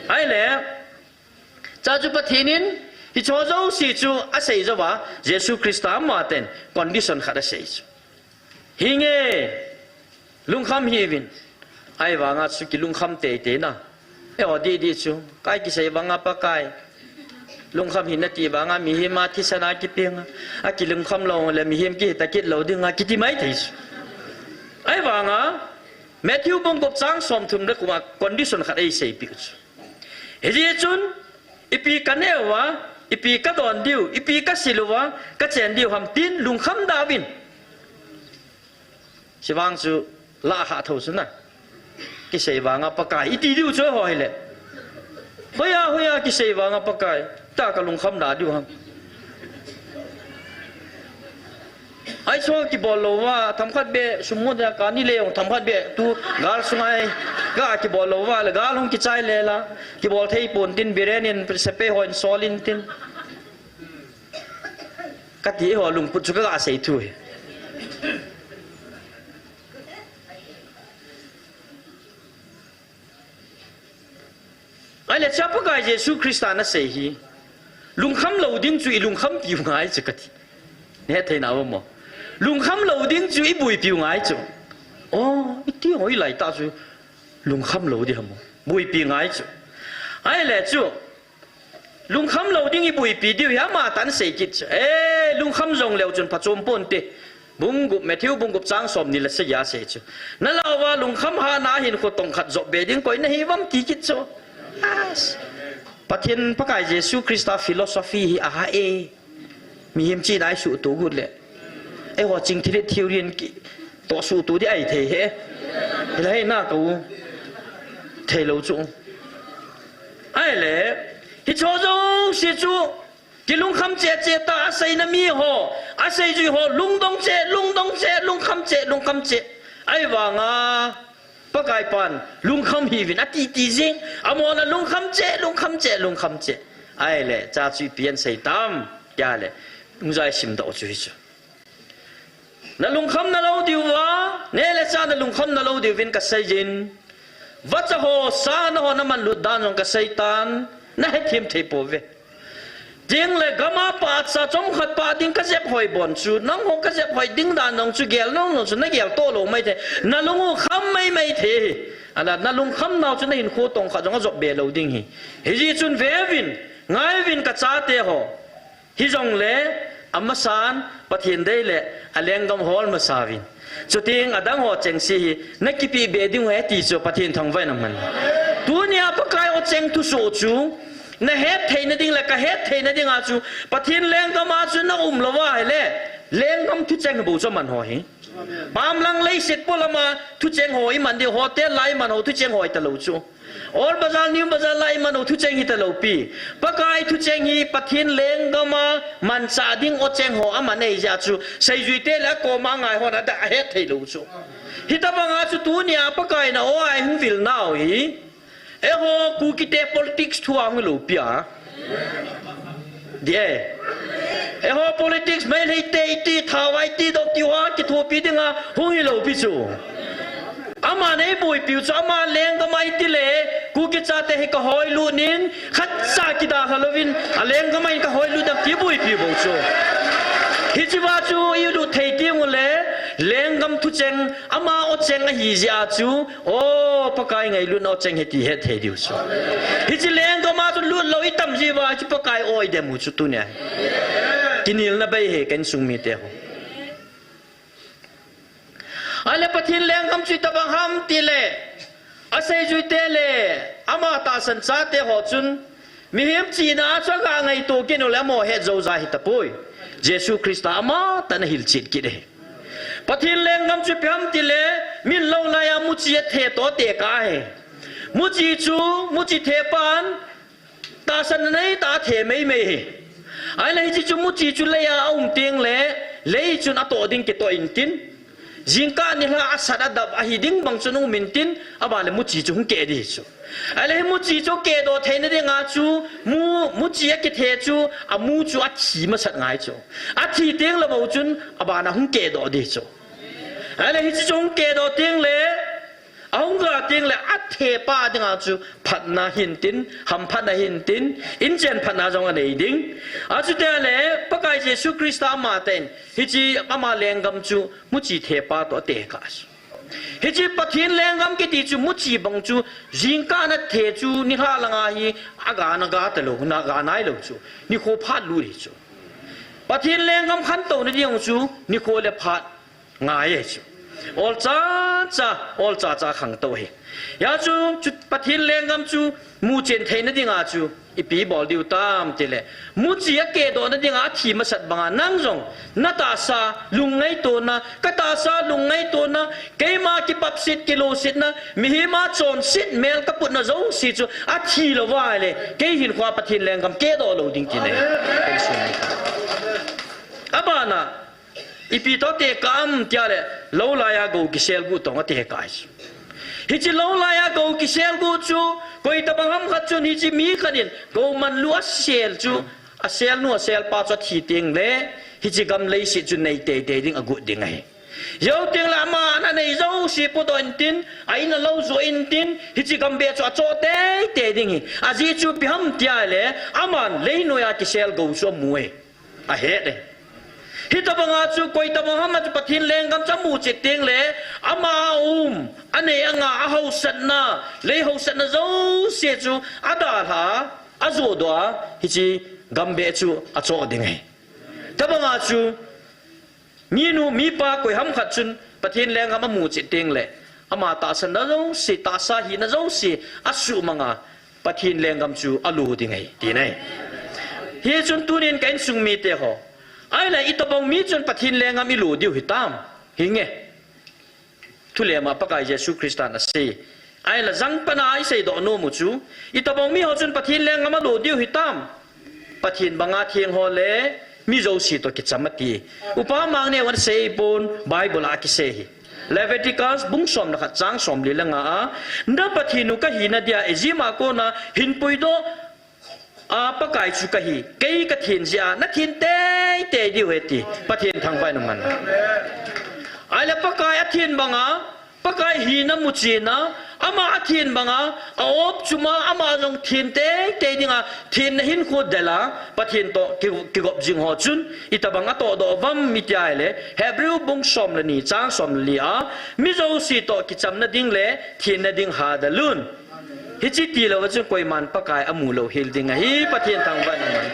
Ahile, chua chu Pathen in hicheho jouse chu asei jouva, Jesu Christa amatah in condition khat asei chu. Hinge, lungkham hiuvin. Ahivanga chu kilungkham teitei na. Eiho didi chu, kai kisei vanga Pakai, lungkham hih in nati vanga mihem a thisan a kipenga, akilungkham loule mihem kihita kit lou dinga kiti maithei chu. Ahivanga Matthew bung gup chang somthum le ko a condition khat eiseipeh u chu. Hijeh chun, ipi kaneh uva, ipi kadon diu, ipi kasil uva kachen diu ham tin lungkham da uvin. Chuvang chu lahkhah thou chu na. Kisei vanga Pakai iti diu chu eiho hile. Hoiya, hoiya kisei vanga Pakai, tia kalungkham da diu ham? Aichu kibol louva, themkhat beh sum mu dia kani le jong themkhat beh tu gal sunga hi kakibol louva le gal hung kichai lela, kibol thei pontin Biren in sepai hon sol intin kati eiho lungput chu kagasei thu hi. Ahile chua Pakai Jesu Christa nasei hi, lungkham lou ding chu ilungkhampiu ngai chu kati. Nahet thei nau vem mo? Lungkham lou ding chu iboipiu ngai chu. O, iti ho ilaitah chu lungkham lou ding ham? Boipi ngai chu. Ahile chu lungkham lou ding iboipi diu hi amatah in asei kit chu. E, lungkham jongleu chun phachom ponte. Bung gup, Matthew bung gup chang somni le sagi a asei chu. Nalah uva lungkham hahna hinkho tong khat jop be ding koi nahi uvem ti kit chu. Pathen Pakai Jesu Christa philosophy hi ahah e. Mihem chihna isuhtoh got le, eiho chingthilhet theory in kitoh suhtoh ding ahithei e. Hilai na kou theilou chu. Ahile, hicheho jouse chu kilungkham cheh cheh tah, aseina miho, aseijui ho lungdong cheh, lungdong cheh, lungkham cheh, lungkham cheh. Ahivanga Pakaipan lungkham hiuvin ati ti jeng. Amahon lungkham cheh, lungkham cheh, lungkham cheh. Ahile chua chu ipi asei tam tile, hung jai simdoh chu hichu. Nalungkham nalou diuva, neh le chah nalungkham nalou diuvin kaseijin. Vacha ho, sa naho namanlut dan jong kaseitan, nahethem thei pouve. Chuteng le gam a pachat chomkhat pah ding kajep hoi bon chu, nangho kajep hoi ding dan jong chu gel nom nom chu nagel toh lou maithei. Nalung u kham maimai thei. Ahinla nalung kham nau chu nahinkho tongkha jong ajop be lou ding ahi. Hijeh chun veuvin, ngaiyuvin kachate ho. Hijongle, amasan, Pathen dei le, alenggam hol masa uvin. Chuteng adang ho chengse hi, nakipe be diu ahi ti chu Pathen thangvah in umhen. Tunia Pakai o cheng thusoh chu, nahet theina ding le kahet theina dinga chu, Pathen lenggam a chu naum lou ahile, lenggam thucheng bou chu aman ho hi. Pamlang leiset polam a thucheng ho iman diu, hotel lai iman ho thucheng ho hita lou chu. Old Bazar, New Bazar lai iman ho thucheng hita lou pi. Pakai thucheng hi Pathen lenggam a manchah ding o cheng ho aman ahi jeh a chu. Seijui te le akoma ngai hon adah ahet thei lou chu. Hitabang a chu tunia Pakai in o a eihung vil nau hi. Eiho Kuki te politics thu a hung lou pi a. Di e. Eiho politics Meitei te iti, Thao a iti, dok ti ho a kithopi dinga hung hi lou pi chu. Aman eiboipiu chu, ama lenggam a iti le, Kuki chate hi kahoi lut in, khatcha kidalha louvin, alenggam a in kahoi lut dam ti boipiu bou chu. Hiche va chu ilut thei teng ule, lenggam thucheng, ama o cheng ahi jeh a chu, O, Pakai ngailutna o cheng ahi ti het thei diu chu. Hiche lenggam a chu lut lou itam jeh uva, hiche Pakai o idem u chu tunia. Kinelna bei ahi ka insung mite ho. Ahile Pathen lenggam chu itobang ham tile, aseijui te le, ama tahsan chate ho chun, mihem chihna a chu aga ngaito kit u le amaho het jou ja hitapoi. Jesu Christa amatah in ahilchet kit ahi. Pathen lenggam chu ipi ham tile, min lou lai a muchi athe toh atekah ahi. Muchi chu, muchi thepan, tahsan neitah a athe meimei ahi. Ahile hiche chu muchi chu lei a aum teng le, lei chun atoh ding kitoh intin. Jingkah nilhah asat adap ahi ding bang chun um intin, aban le muchi chu hung keh ding ahi chu. Ahile hi muchi chu kehdoh theina dinga chu, mu, muchi akithe chu, amu chu athi masat ngai chu. Athi teng le bou chun, aban a hung kehdoh ding ahi chu. Ahile hiche chu hung kehdoh teng le, ahung ga teng le, athepa dinga chu, phatna hintin, hamphatna hintin, inchen phatna jong anei ding. Achuti le, Pakai Jesu Christa amatah in, hiche ama lenggam chu, muchi thepa toh atekah chu. Hiche Pathen lenggam kiti chu muchi bang chu jingkah nathe chu nilhah langa hi aga naga talou, naga nailou chu. Nikho phat lut ahi chu. Pathen lenggam khantouna ding chu nikho le phat ngai ahi chu. Olcha cha, olcha cha khangtou ahi. Hijeh chun chu Pathen lenggam chu muchen theina dinga chu Ipi bol diu tam tile, muchi akehdohna dinga athi masat banga nang jong, natahsa lungngaitona, katahsa lungngaitona, keima kipapset, kilositna, mihem a chonset mel kaputna jouse chu athi louva ahile, kei hinkhoa Pathen lenggam kehdoh lou ding tina ahi. Abana, ipi toh tekah ham tia le, lou laiya gou kiselguh toh atekah ahi. Hiche lou laiya gou kiselguh chu, koi tabang ham khat chun hiche mi khat in gou manlu asel chu, aselnu aselpa chu athi teng le, hiche gam leiset chu nei teitei ding agot ding ahi. Jou teng le ama ananei jouse podoh intin, a in alou joh intin, hiche gam beh chu achoh teitei ding ahi. Ajeh chu ipi ham tia le, aman leinoiya kisel gou chu amu e. Ahet e. Hitabanga chu, koi tabang ham a chu Pathen lenggam chu amu chet teng le, ama a um, anei anga, ahaosatna, lei haosatna jouse chu adalha, ajohdoh a, hiche gam beh chu achoh ding ahi. Tabanga chu, minu, mipa koi ham khat chun Pathen lenggam amu chet teng le, ama tahsanna jouse, tahsa hina jouse asuhmang a, Pathen lenggam chu alo ding ahi, tina ahi. Hichun tunin ka insung mite ho, ahile itobang mi chun Pathen lenggam ilo diu hitam? Hinge. Thulema Pakai Jesu Christan asei. Ahile jangpana iseidoh nom u chu, itobang mi ho chun Pathen lenggam alo diu hitam? Pathen banga theng ho le mi jouse toh kicham ati. Upa Mangneu in asei pon, Bible a akisei ahi. Leviticus bung som le khat chang somli le nga a, na Pathen u kahina dia Egypt a kona hinpuidoh a Pakai chu kahi, kei kathen jeh a nathen teitei diu ahi ti, Pathen thangvah in umhen. Ahile Pakai athen banga, Pakai hina muchetna, Ama athin banga, a-op chuma, ama jong thin teitei dinga, thinna hinkho dela, Pathen toh ki, kigop jing ho chun, itobang atohdoh uvam iti ahile, Hebrew bung som le ni, chang som le li a, mi jouse toh kichamna ding le, thinna ding hadal un. Hiche tilou a chun koiman Pakai amu lou hel ding ahi, Pathen thangvah in um hen.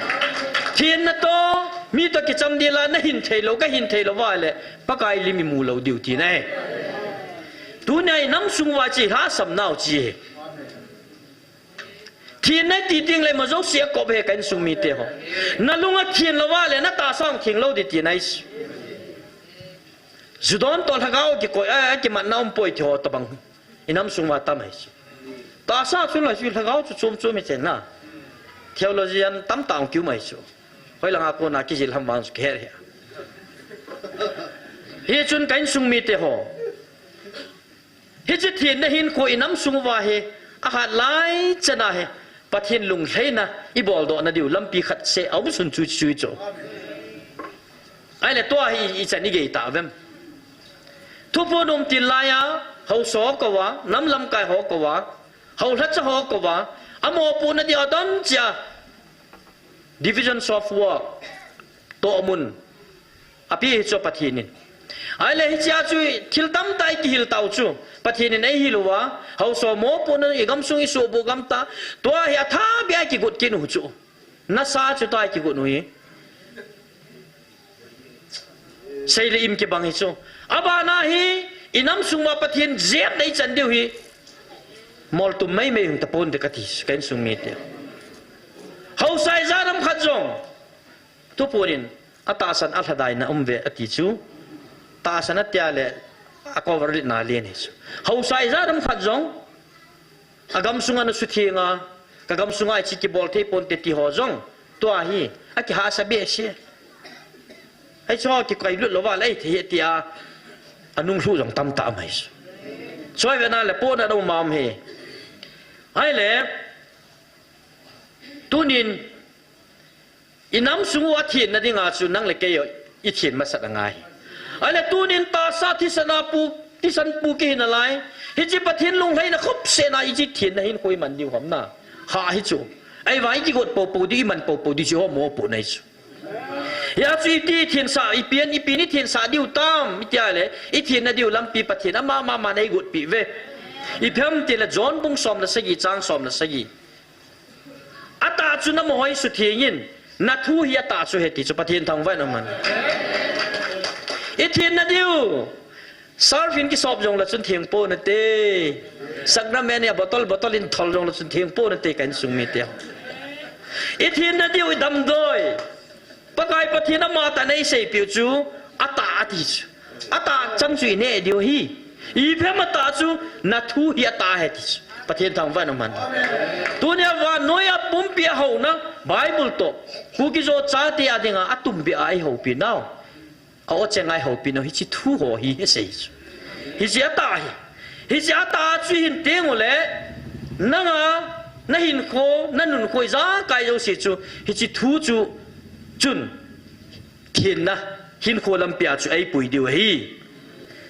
Thinna toh, mi toh kicham ding la, nahin theilou, kahin theilou uva le, Pakai lim imu lou diu tina ahi. Tunia inam sung uva hiche lhasam nau hiche ahi. Thinna iti teng le ima jouse akop e ka insung mite ho. Nalung athin lou uva le, natahsa hung theng lou ding tina ahi. Ju don toh lhagao kikoi, a, akimatna umpoi ti ho tobang. Inam sung uva tam ahi chu. Tahsa chu la chu lhagao chu chom chom ahi chen na. Theologian tamtah hung kium ahi chu. Hoilanga kona kijil ham vang chu kihe hih e. Hichun ka insung mite ho. Hiche thinna hinkho inam sung uva hi, ahat lai chana hi, Pathen lunglhaina ibol doh nadiu lampi khat seh aum sun chu chu chu. Ahile tua hi ichan igei tah uvem. Thuphon um til laiya, haosa ho kouva, nam lamkai ho kouva, haolhacha ho kouva, amopohna dia adon chia, divisions of work, tohmun, api hi chu Pathen in. Ahile hichea chu thil tamtah ikihil tau chu, Pathen in eihil uva, haosa mopohna igamsung isuhbuh gamtah, tua hi athabeh a ikigot kit u chu. Nasa chu tua ikigot u hi. Sei le im kibang hi chu. Abana hi, inam sung uva Pathen jepna ichan diu hi. Moltum meimei hung tapon te kati, ka insung mite. Haosa ijat ham khat jong. Thuphon in, atahsan alhadaina um ve ati chu. Tahsan atia le, a cover litna len hi chu. Haosa ijat ham khat jong. Agamsunga nasutheng a, kagamsunga hiche kibol thei ponte ti ho jong. Tua hi, akihahsa behseh. Hiche ho kikailut louva le eithei e tia, anunglhuh jong tamtah um ahi chu. Choi vena le pona dou mam hi. Ahile, tunin, inam sung u athinna dinga chu nang le kei u ithin masat angai. Ahile tunin tahsa thisan a pu, thisan pu kihi nalai. Hiche Pathen lunglhaina khopsehna hiche thinna hinkho iman diu ham na. Ha hi chu. Ahivang ikigot poupou diu, iman poupou diu chu ho mopohna hi chu. Hia chu iti thinsah, ipi in, ipi in ithinsah diu tam, iti ahile, ithinna diu lampi Pathen ama, ama, aman eigotpeh uve. Ipi ham itile John bung som le sagi, chang som le sagi. Atah chu namaho hi sutheng in, nathu hi atah chu ahi ti chu Pathen thangvah in um hen. Ithinna diu, surf in kisop jong le chun theng ponate. Sacrament a bottle, bottle in thol jong le chun theng ponate ka insung mite. Ithinna diu idamdoi. Pakai Pathen amatah in eiseipeh u chu, atah ati chu. Atah chan chu ineh diu ahi. Ipi ham atah chu, nathu hi atah ahi ti chu. Pathen thangvah in um hen. Tunia vannoi a pumpi a houna, Bible toh. Kuki-Zo chate a dinga, atumbeh a eihoupi nau. A-o chenga eihoupi nau, hiche thu ho hi, asei chu. Hiche atah hi. Hiche atah chu hin teng ule, nanga, nahinkho, nanungkho, ijakai jouse chu, hiche thu chu, chun, thinna, hinkho lampi a chu eipui diu ahi.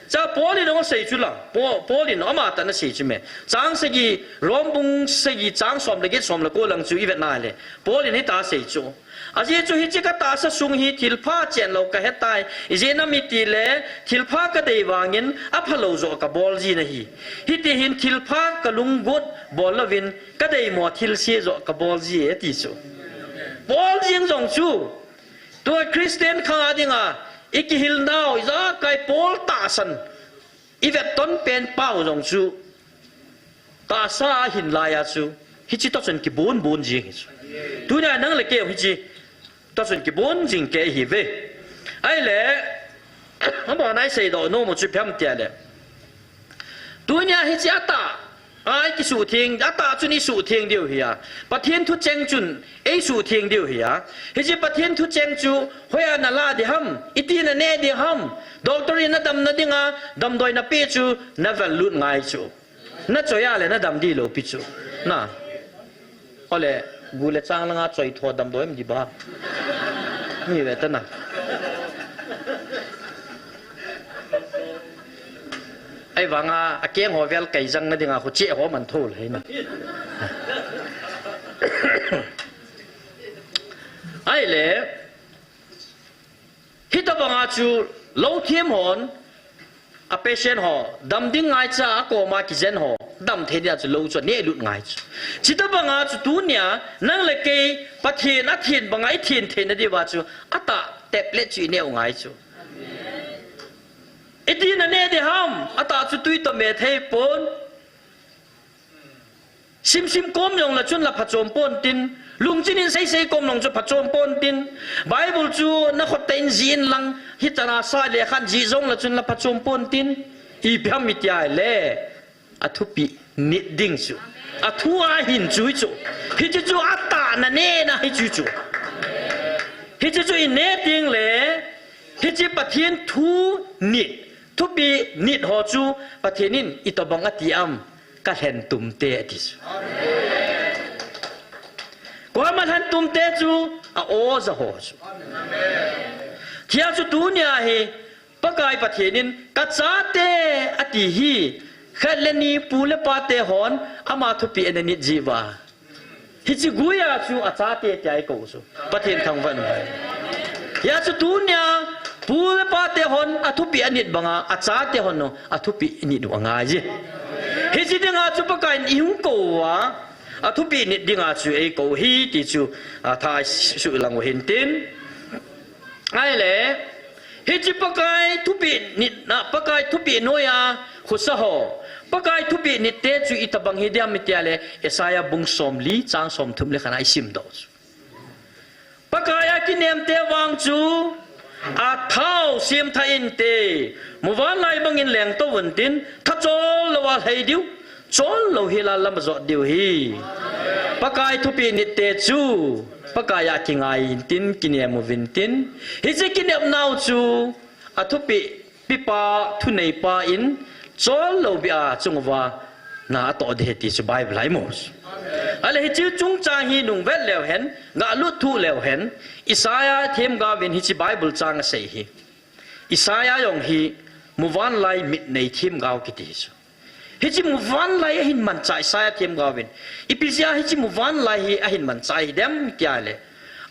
Cha Paul in asei chu la, Paul, Paul in amatah in asei chu me. Chang sagi, Rom bung sagi, chang som le get, som le ko lang chu ivet nale. Paul in hitia asei chu. Ajeh chu hiche katahsa sung hi thilpha chenlou kahetai. Ijeh inem itile, thilpha kadei vangin, aphalou joh kabol jin ahi. Hiti hin thilpha kalunggot bol louvin, kadeimo thilse joh kabol ji e ati chu. Bol jing jong chu. Tua Christian khang a dinga, ikihilnau, ijakai Paul tahsan, ivet tonpen pau jong chu, tahsa ahin laiya chu, hiche toh chun kibon bon jing hi chu. Tunia nang le kei hiche toh chun kibon jing kei ihiuve. Ahile, abana iseidoh nom u chu ipi ham itile. Tunia hiche atah, a, ikisuhtheng, atah chun isuhtheng diu ahi a. Pathen thucheng chun eisuhtheng diu ahi a. Hiche Pathen thucheng chu hoiya nala ding ham, iti naneh ding ham, doctor in nadamna dinga damdoi napeh chu navel lut ngai chu. Nachoi a le nadam ding lou pi chu. Na. Ole, gu le chang langa choi tho damdoi um ding ba. Mi ve ta na. Ahivanga akeng ho vel kai jang nadinga khu che ho man tho le na. Ahile, hitabanga chu lou thiem hon, a patient ho, dam ding ngaicha, akoma kijen ho, dam thei dia chu lou chu neh lut ngai chu. Chitabanga chu tunia, nang le kei, Pathen athin banga ithin thei nadiuva chu, atah tablet chu ineh u ngai chu. Iti naneh di ham, atah chu tui toh me thei pon. Simsim kom jong la chun la phachom pon tin. Lungchin in seisei kom jong chu phachom pon tin. Bible chu na khut tah in jih in lang. Hitana sa le khan jih jong la chun la phachom pon tin. Ipi ham iti ahile. Athupi nit ding chu. Athu ahin chu chu. Hichu chu atah naneh na hichu chu. Hichu chu ineh ding le. Hichi Pathen thu nit. Thupi nit ho chu Pathen in itobang ati am. Ka lhentum te ati chu. Koima lhentum te chu a oja ho chu. Thia chu tunia hi Pakai Pathen in ka chate ati hi khat le ni pu le pa te hon ama thupi ana nit jiuva. Hichi guia chu achate tia ikou chu. Pathen thangvah in um hen. Hia chu tunia pu le pa te hon athupi anit banga achate hon no athupi nit u angai ji. Hichi dinga chu Pakai in ihung kou uva athupi nit dinga chu eikou hi ti chu atha sulang u hin tin. Ahile, hichi Pakai thupi nit na, Pakai thupi noia, khusa ho. Pakai thupi nit te chu itobang hi diam iti ahile, Isaiah bung somli, chang somthum le khat a isim doh chu. Pakai a kinem te vang chu, athao siam tha inte, muvanlai bangin lengtou untin, tha chol lou a lhai diu. Chol lou hi la lam jot diu hi. Pakai thupi nit te chu. Pakai a kingai intin, kinem uvin tin. Hichi kinem nau chu. Athupi, pipa, thunei pa in. Chol lou bia chung uva. Na atoh ding ahi ti chu Bible a imu. Ahile hichi chungchang hi nung vet leu hen. Ngah lut thu leu hen. Isaiah themgao vin hichi Bible chang asei hi. Isaiah jong hi. Muvanlai mit nei themgao kiti chu. Hichi muvanlai ahin manchah Isaiah themgao vin. Ipi jeh a hichi muvanlai hi ahin manchah hi dem tia le.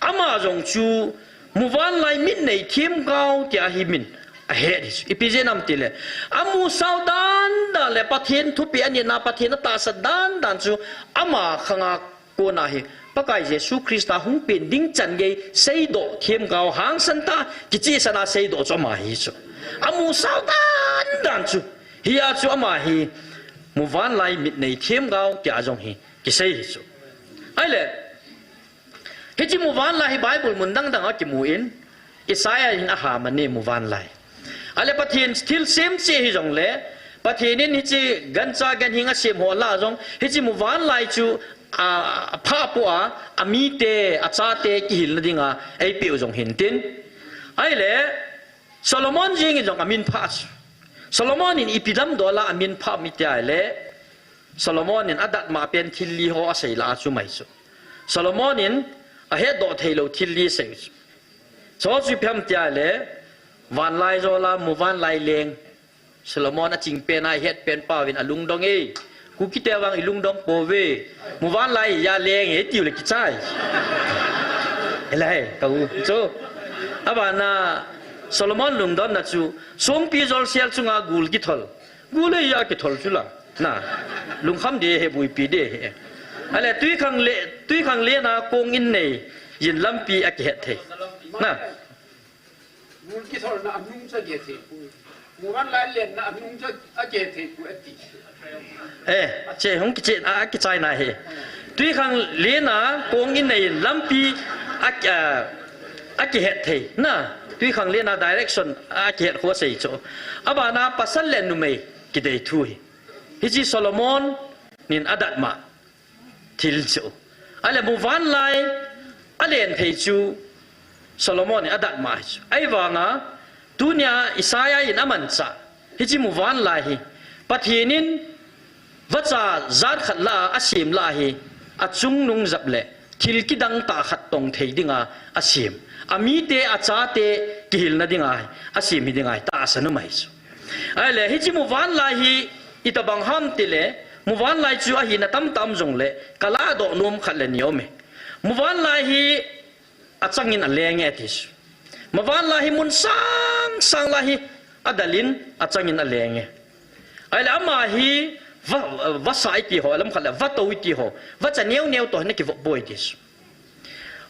Ama jong chu muvanlai mit nei themgao tia hi min ahet hi chu. Ipi jeh ham ti le. Amusao dan dan le Pathen thupi anit na Pathen atahsa dan dan chu ama khanga kona hi Pakai Jesu Christa hung pen ding chan gei seidoh themgao hangsan tah kichehsah na seidoh chu ama hi chu. Amusao dan dan chu. Hia chu ama hi muvanlai mit nei themgao tia jong hi kisei hi chu. Ahile, hichi muvanlai hi Bible mun dang dang a kimu in, Isaiah in aha mani muvanlai. Ahile Pathen thilsem cheh hi jongle, Pathen in hichi gancha ganhing asem ho lah a jong, hichi muvanlai chu, a, aphah poi a, amite, achate kihilna dinga eipeh u jong hin tin. Ahile, Solomon jeng in jong amin phah chu. Solomon in ipi damdola amin phah ham iti ahile, Solomon in adatmo pen thil li ho asei lah a chu mai chu. Solomon in ahetdoh theilou thil li asei chu. Chu chu ipi ham tia le, vanlai jola muvanlai leng. Solomon aching pen a ihet pen pa uvin alungdong e. Kukite vang ilungdong pouve. Muvanlai a leng e tiu le kichai. Elai, ka u chu. Abana Solomon lungdonna chu, songpi jolsel chunga gul kithol. Gul e a kithol chu la. Na, lungkham ding ahi, buipi ding ahi. Ahile, twikhanglen, twikhanglen a kong in nei, yin lampi akihet thei. Na. Gul kitholna anung chu akihet thei poi. Muvanlai lenna anung chu akihet thei poi ati. Eh, che hung kiche, a, akichaina hi. Twikhanglen a kong in nei lampi a, a, akihet thei. Na, twikhanglen a direction akihet khu asei chu. Abana pasal le numei kidei thu hi. Hichi Solomon in adatmo thil chu. Ahile muvanlai alen thei chu Solomon in adatmo hi chu. Ahivanga tunia Isaiah in amanchah. Hichi muvanlai hi. Pathen in vacha jat khat lah a asem lah a hi. Achungnung jep le thil kidang tah khat tong thei dinga asem. Amite achate kihilna dinga asem hi dinga tahsan um ahi chu. Ahile, hiche muvanlai hi itobang ham tile, muvanlai chu ahina tamtah um jongle, kaladoh nom khat le ni aume. Muvanlai hi achangin alenge ati chu. Muvanlai hi mun sang sang lai hi adalin achangin alenge. Ahile ama hi va, vasa iti ho, alam khat le vatou iti ho, vacha neo neo toh hi nakivop poi ati chu.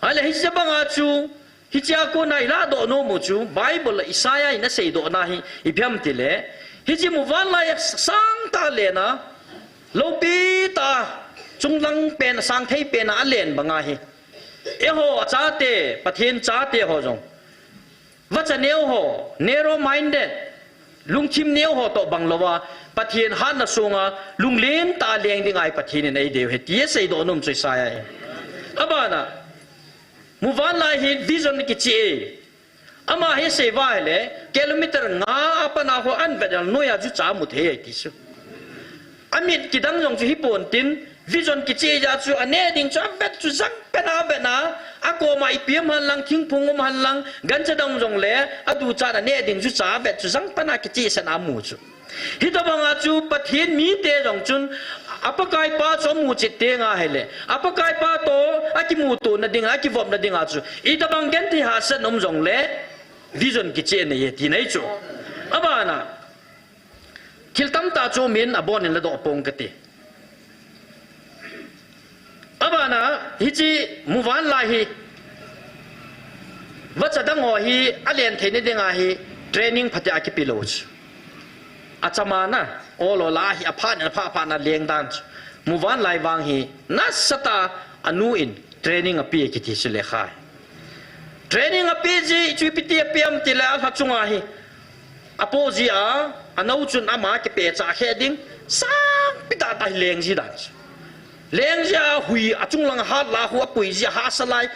Ahile hiche banga chu, hichea kona iladoh nom u chu, Bible a Isaiah in aseidohna hi ipi ham tile, hiche muvanlai sangtah alen a, loupi tah, chunglang pen, sangthei pen a alen banga hi, eiho achate, Pathen chate ho jong, vacha neo ho, narrow minded, lungthim neo ho toh bang louva, Pathen hatna sunga lunglen tah a leng dinga hi Pathen in eideiu ahi ti aseidoh nom chu Isaiah in. Abana, muvanlai hi vision kicheh e. Ama hi asei uva ahile, kilometer nga a pat a ho ahin vet a noiya jucha amu thei ahi ti chu. Amit kidang jong chu hipon tin, vision kicheh jeh a chu aneh ding chu avet chu jangpen a avet a, akoma ipi um henlang, thingphung um henlang, gancha dang jongle, aduchat aneh ding jucha avet chu jangpen a kichehsah a amu chu. Hitobanga chu Pathen mite jong chun, a Pakaipa chu amu chet tenga ahile, a Pakaipa toh akimuto nading, akivop nadinga chu, itobang genthei hahsatna um jongle, vision kicheh anei e tina ahi chu. Abana, thil tamtah chu min abonin ladoh pong kati. Abana, hiche muvanlai hi, vacha dang ho hi alen theina dinga hi training phatah a kipe lou chu. Achama na, ol ol a hi aphat in aphat phat in aleng dan chu. Muvanlai vang hi nasatah a anu in training ape kiti chu lekha hi. Training ape ji chu ipi ti ape ham tile alha chunga hi apo ji a, anou chun ama kipehcha khe ding, sangpi tahtah hi leng ji dan chu. Leng ji a hui achung lang hat la khu apui ji a hahsa lai,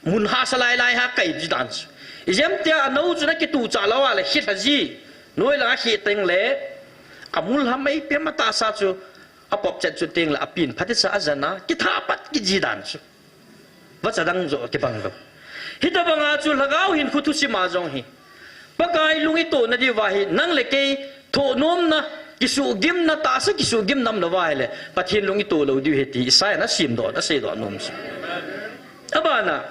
mun hahsa lai lai a kai ji dan chu. Ijemtia anou chun akituhcha lou a le khilha ji, noi lang akhih tengle, amul ham ipi ham atahsa chu, apop chet chu tengle apin phatecha ajan a, kithah pat kit ji dan chu. Vacha dang joh kibang lou. Hitobanga chu lhagao hinkho thusim a jong hi, Pakai lung itoh nadiuva hi, nang le kei thohnomna, kisuhgimna, tahsa kisuhgimna um louva ahile, Pathen lung itoh lou diu ahi ti Isaiah in asemdoh, aseidoh nom chu. Abana,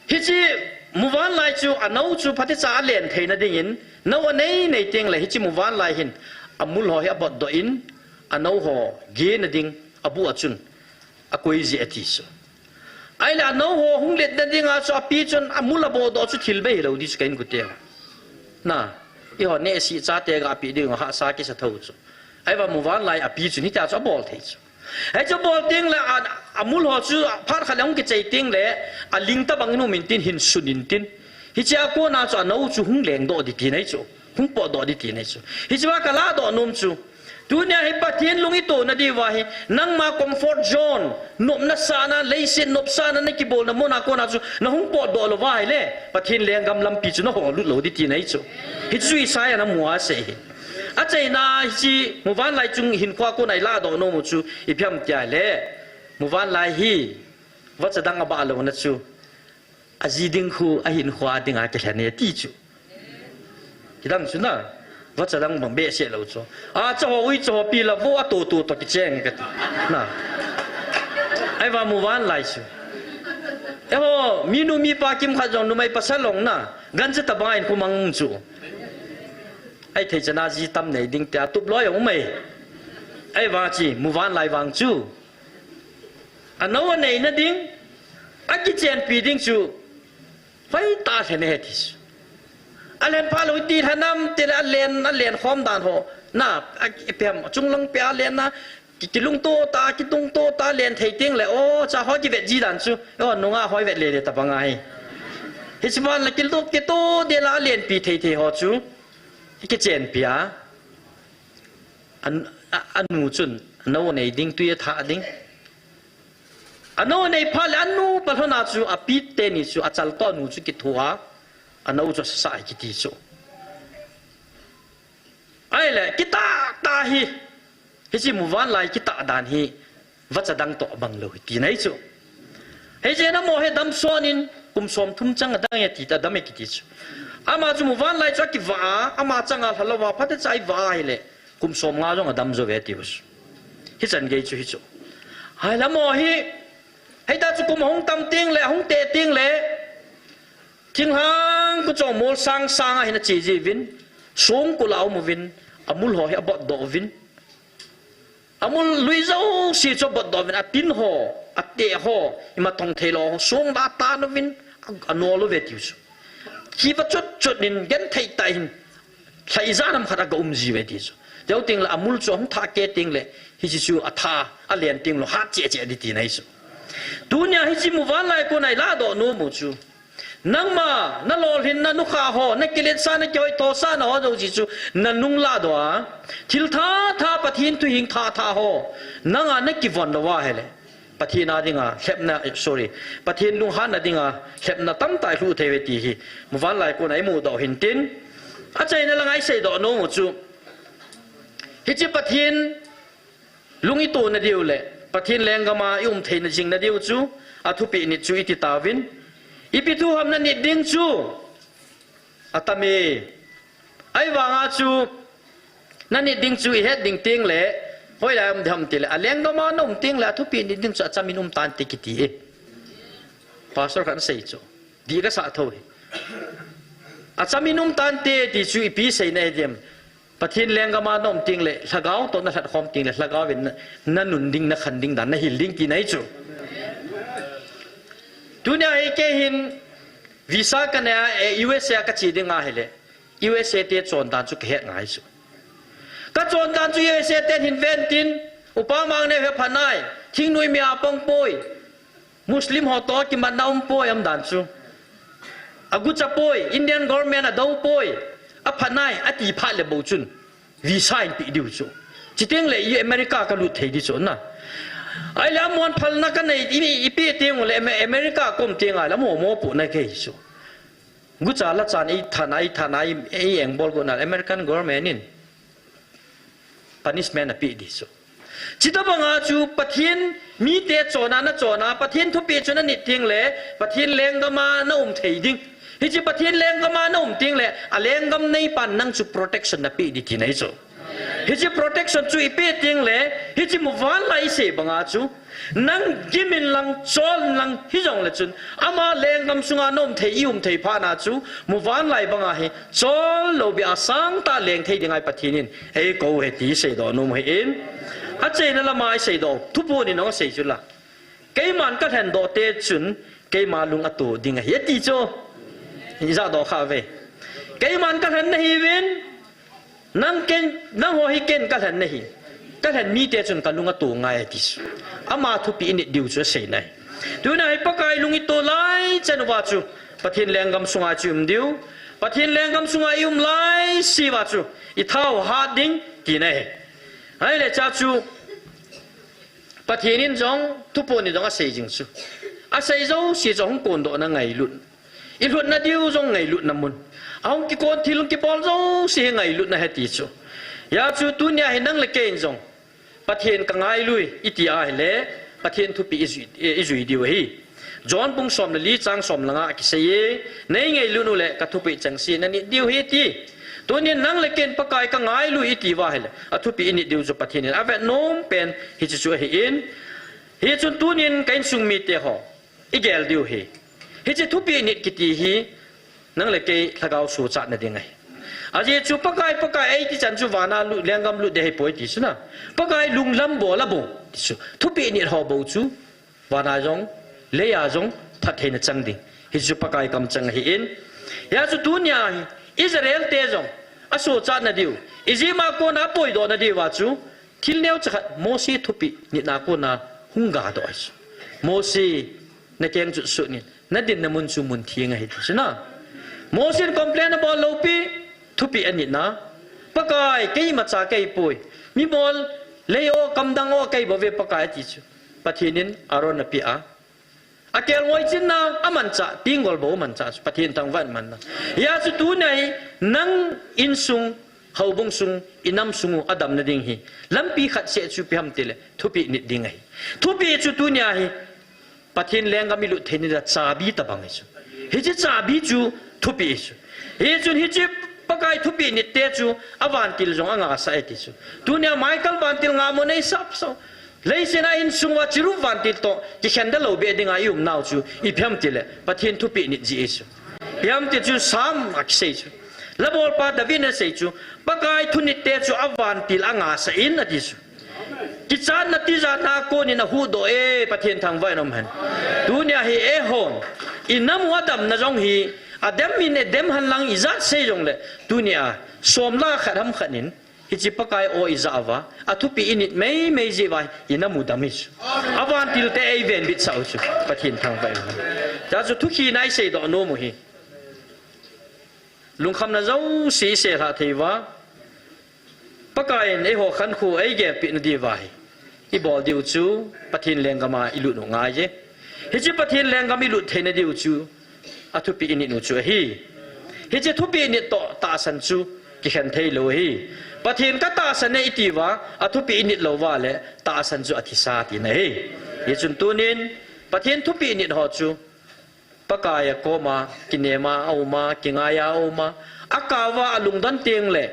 hiche muvanlai chu anou chu phatecha alen theina dingin, nou anei nei tengle hiche muvanlai hin, amul ho hi abotdoh in, anou ho gena ding abuh a chun akoi ji ati chu. Ahile anou ho hung letna dinga chu api chun amul abohdoh chu thil bei hilou di chu ka inkote ho. Na, eiho nehseh chate ga api ding hahsa kisa thou chu. Ahivang muvanlai api chun hitia chu abol thei chu. Hichu bol tengle a, amul ho chu phat khat le hung kichei tengle, aling tobang in um intin, hin sun intin, hichea kona chu anou chu hung lengdoh di tina ahi chu. Hung potdoh di tina ahi chu. Hichea kaladoh nom chu, tunia hi Pathen lung itoh nadiuva hi, nangma comfort zone, nopna sahna, leiset nopsahna nakibolna muna kona chu nahung potdoh louva ahile, Pathen lenggam lampi chu naholut lou di tina ahi chu. Hichu Isaiah in amu a asei hi. Achaina hiche muvanlai chung hinkhoa kona iladoh nom u chu ipi ham tia ahile, muvanlai hi vacha dang abah louna chu, aji ding khu ahinkhoa dinga kilhen e ti chu. Kidang chu na, vacha dang bang behseh lou chu. Achaho, uichaho, pi la vo atoto toh kicheng kati. Na, ahivang muvanlai chu, eiho minu mipa kimkhat jong numei pasal jong na, gancha tobanga hinkho mang chu, ahithei chana ji tam nei ding tia tup loi jong um e. Ahivang chu muvanlai vang chu, anou aneina ding, akichenpi ding chu hoitah lhen ahi ti chu. Alhen phalou iti lhanam tile alen, alen khom dan ho, na, a, ipi ham, chunglang pia alen na, ki, kilungto tah, kitungto tah alen thei tengle, o, chaho kivet ji dan chu, o, nunga hoi vet lele tobang ahi. Hiche ban la kilo, kito dela alenpi thei thei ho chu kichenpi a, an, a, anu chun anou anei ding, tui athah ding. Anou anei phat le anu palhona chu api teni chu achal toh anu chu kitho a, anou chu asasah ahi kiti chu. Ahile kitah tah hi, hiche muvanlai kitah dan hi vacha dang toh abang lou hi tina ahi chu. Hiche namo hi damson in, kum som thum chang adam e ti ta, adam e kiti chu. Ama chu muvanlai chu akivah a, ama changa lha louva, phatecha ivah a ahile, kum som nga jong adam jo ve tiu chu. Hichan gei chu hichu. Ahile amaho hi, hita chu kum ahung tam teng le, ahung teh teng le, thinglhang kuchong mol sang sang a hin ache jiuvin, songkul a aum uvin, amul ho hi abotdoh uvin, amul lui jouse chu abotdoh uvin, atin ho, ateh ho, ima tong thei lou ho, song la atan uvin, a, anol uve tiu chu. Kiva chut chut in, genthei tah in, lha ijat ham khat aga um jiuve ti chu. Chuteng le amul chu ahung thah keh teng le, hiche chu atha, alen teng lou, hat cheh cheh ding tina ahi chu. Tunia hiche muvanlai kona ilah doh nom u chu, nangma, nalolhinna nukhah ho, nakiletsahna, kihoithosahna ho jouse chu, nanung lahdoh a, thil thah thah, Pathen thuhing thah thah ho, nanga nakivon louva ahile, Pathen a dinga lhepna, sorry, Pathen lunghanna dinga lhepna tamtah ilhuh thei uve ti hi muvanlai kona imudoh u hintin, achaina langa iseidoh nom u chu, hiche Pathen lung itoh nadiu le Pathen lenggam a ium theina jing nadiu chu, athupeh nit chu iti tauvin, ipi thu ham nanit ding chu atam e. Ahivanga chu, nanit ding chu ihet ding teng le, hoilai um ding ham tile, alenggam a naum teng le, athupeh nit ding chu achamin um tante kiti e. Pastor khat asei chu, dih kasah tho hi. Achamin um tante ti chu ipi seina hi dem? Pathen lenggam a naum teng le, lhagao toh nalhatkhom teng le, lhagao in na, nanun ding, nakhan ding dan, nahil ding tina ahi chu. Tunia hi kei hin visa kanei a, eh, U S A kache ding ahile, U S A te chondan chu kahet ngai chu. Kachondan chu U S A ten hin ven tin, upa mang neo hi aphanai, thingnoi mi a pang poi, Muslim ho toh kimatna um poi umdan chu. Agucha poi, Indian government adou poi, aphanai, ati phat le bou chun visa in pe diu chu. Chuteng le i America kalut thei ding chu na. Ahile amahon phalna kanei, i, ipe teng ule Ame-, America kom teng ahile amaho mopohna kahi chu. Gucha lachan eithat a, eithat a, ei, ei engbol got na American government in punishment apeh ding chu. Chutobanga chu Pathen mite chonna nachon a, Pathen thupeh chu nanit teng le, Pathen lenggam a naum thei ding. Hiche Pathen lenggam a naum teng le, alenggam neipan nang chu protection napeh ding tina ahi chu. Hiche protection chu ipeh teng le, hiche muvanlai isei banga chu, nang gim inlang, chol inlang, hijongle chun, ama lenggam sunga naum thei, ium thei phat na chu, muvanlai banga hi, chol lou beh a sangtah leng thei dinga Pathen in eikou u ahi ti iseidoh nom u ahin. Achaina lama iseidoh, Thuphon in jong asei chu la. Keiman kalhendoh teng chun, keima lung ato ding ahi, ati chu. Ijahdoh kha uve. Keiman kalhen nahiuvin, nang ken, nangho hi ken kalhen nahi. Kalhen mite chun kalung ato ngai ati chu. Ama thupeh init diu chu aseina ahi. Tuna hi Pakai lung ito lai chan uva chu, Pathen lenggam sunga chu ium diu. Pathen lenggam sunga ium laise uva chu, ithao hat ding tina ahi. Ahile cha chu, Pathen in jong, Thuphon in jong asei jing chu, asei jouse chu hung kondohna ngailutna, ilhutna diu jong ngailutna mun, ahung kikon thil hung kibol jouse hi ngailutna ahi ti chu. Hijeh chun tunia hi nang le kei in jong, Pathen kangailui iti ahile, Pathen thupeh ijui, ijui diu ahi. John bung som le li chang som le nga a kisei e, neingailut uleh kathupeh chengse nanit diu ahi ati. Tunin nang le kei in Pakai kangailui iti uva ahile, athupeh init diu chu Pathen in avet nom pen hiche chu ahin. Hichun tunin ka insung mite ho, igel diu ahi. Hiche thupeh nit kiti hi, nang le kei lhagao sochatna ding ahi. Ajeh chu Pakai, Pakai eiti chan chu vana lut, lenggam lut ding ahipoi ti chu na. Pakai lunglam bol abol ti chu. Thupeh nit ho bou chu, vana jong, leiya jong, phattheina chang ding. Hichu Pakai kamcheng ahin. Hijeh chun tunia hi, Israel te jong, asochatna diu, Egypt a kona apoidohna diuva chu, thil neocha khat Mose thupeh nitna kona hung gadoh ahi chu. Mose, nakeng chu sut in, nadinna mun chu mun theng ahi ti chu na. Mose in complain abol lou pi, thupeh anitna. Pakai, keimacha kahipoi. Mi bol, lei o, kamdang o, kahi bouve Pakai ati chu. Pathen in Aaron apeh a, akelngoi chinna amanchah, tenggol bou amanchah chu Pathen thangvah in amanna. Hijeh chun tunia hi nang insung, houbung sung, inam sung u adamna ding hi lampi khat seh chu ipi ham tile, thupeh nit ding ahi. Thupeh chu tunia hi Pathen lenggam ilut theina chabi tobang ahi chu. Hiche chabi chu thupeh chu. Hichun hiche Pakai thupeh nit te chu avantil jong angasa e ti chu. Tunia Michael vantil ngahmo nei sap so. Leiset a insung uva Cherub vantil toh kikhen da lou beh dinga i um nau chu ipi ham tile Pathen thupeh nit jeh chu. Ipi ham ti chu Sam a kisei chu. Labolpa David in asei chu, Pakai thunit te chu avantil angasa in ati chu. Kichatna tijatna a konin ahuhdoh e, Pathen thangvah in um hen. Tunia hi eihon, i nam u adamna jong hi, adem in adem hen lang ijat sei jongle, tunia somlha khat ham khat in, hiche Pakai aw ija uva, athupeh init meimei jeh uva, i nam u dam hi chu. Avantil te eivenbit sah u chu, Pathen thangvah in um hen. Tia chu thukhina isei doh nom u hi. Lungkhamna jouse isei lhah thei uva, Pakai in eiho khankho eigelpeh na diuva hi, ibol diu chu Pathen lenggam a ilut u ngai e. Hiche Pathen lenggam ilut theina diu chu athupeh init u chu ahi. Hiche thupeh nit toh tahsan chu kikhen thei lou ahi. Pathen katahsan e iti uva, athupeh init lou uva le tahsan chu athisa tina ahi. Hichun tunin Pathen thupeh nit ho chu Pakai a koma, kinema auma, kingaia auma, akao uva alungdon tengle,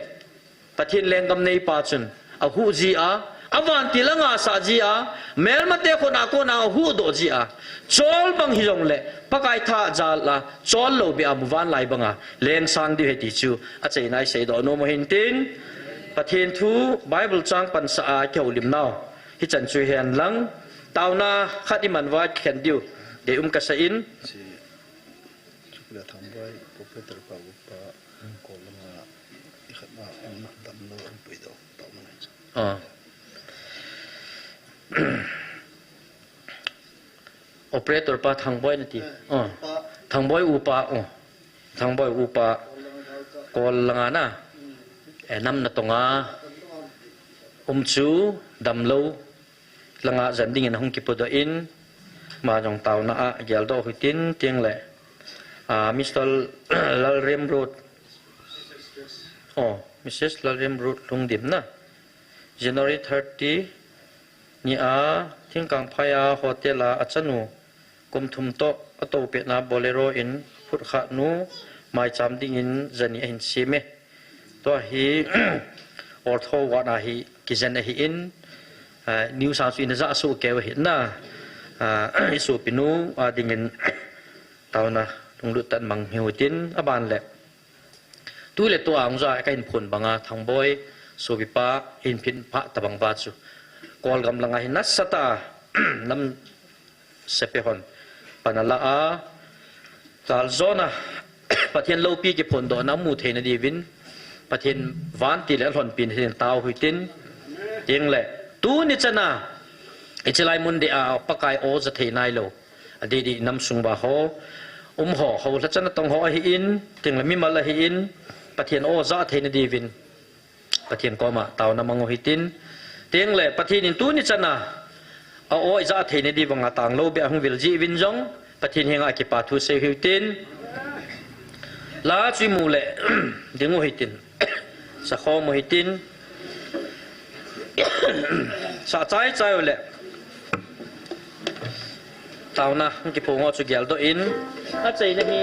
Pathen lenggam neipa chun ahuh jia, avantil angasa jia, melmate khut a kona ahuhdoh jia, chol bang hijongle Pakai tha jal a chol lou beh a muvanlai banga lengsang diu ahi ti chu achaina isei doh nom u hintin, Pathen thu Bible chang pansah a kihoulim nau hichan chu hihen lang, taona khat iman uva kikhen diu deium kasa in. Chukle Thangboi, Professor pa upa, Kol langa, ikhat na, um, damlou, um, puidoh, tao mana. Ah. Operator pa Thangboi nati. Ah. Thangboi upa, oh. Thangboi upa, Kol langa na. Eh, nam natonga, um chu, damlou. Langa jan dingin ahung kipudoh in, ama jong taona a geldoh u hitin, tengle, ah, Mister Lalremroth, oh, Missus Lalremroth Lungdim na, January thirty nia Thingkangphai a hotel a achanu kum thum toh atoupetna Bolero in aphutkhah nu maicham dingin jani ahin sem e. Tua hi, Ortho ward a hi kijen ahin, ah, news a chu ina ja soh keu ahin na, ah, isopinu a dingin taona lunglut tah in mang hiu hitin, aban le. Tule tua hung ja kahin phon banga Thangboi sopipa hin phin pha tabang uva chu Kolgam langa hi nasatah a nam sepai hon pan ala a, taljona Pathen loupi kiphondohna mu theina diuvin, Pathen vantil le alhonpi na hin tao u hitin, tengle, tuni chana, hiche lai mun deh a Pakai aw ja thei nailou, adeh deh nam sung uva ho, um ho, ho lhachana tong ho ahin, tengle mimal ahin, Pathen aw ja theina diuvin, Pathen koma taona mang u hitin. Tengle Pathen in tuni chana a aw ija theina di banga tanglou beh a hung vil jeh uvin jong Pathen henga kipa thu sei u hitin. La chu imu le ding u hitin. Sakhom u hitin. Sa chai chai u le. Taona hung kiphong u chu geldoh in. Achaina hi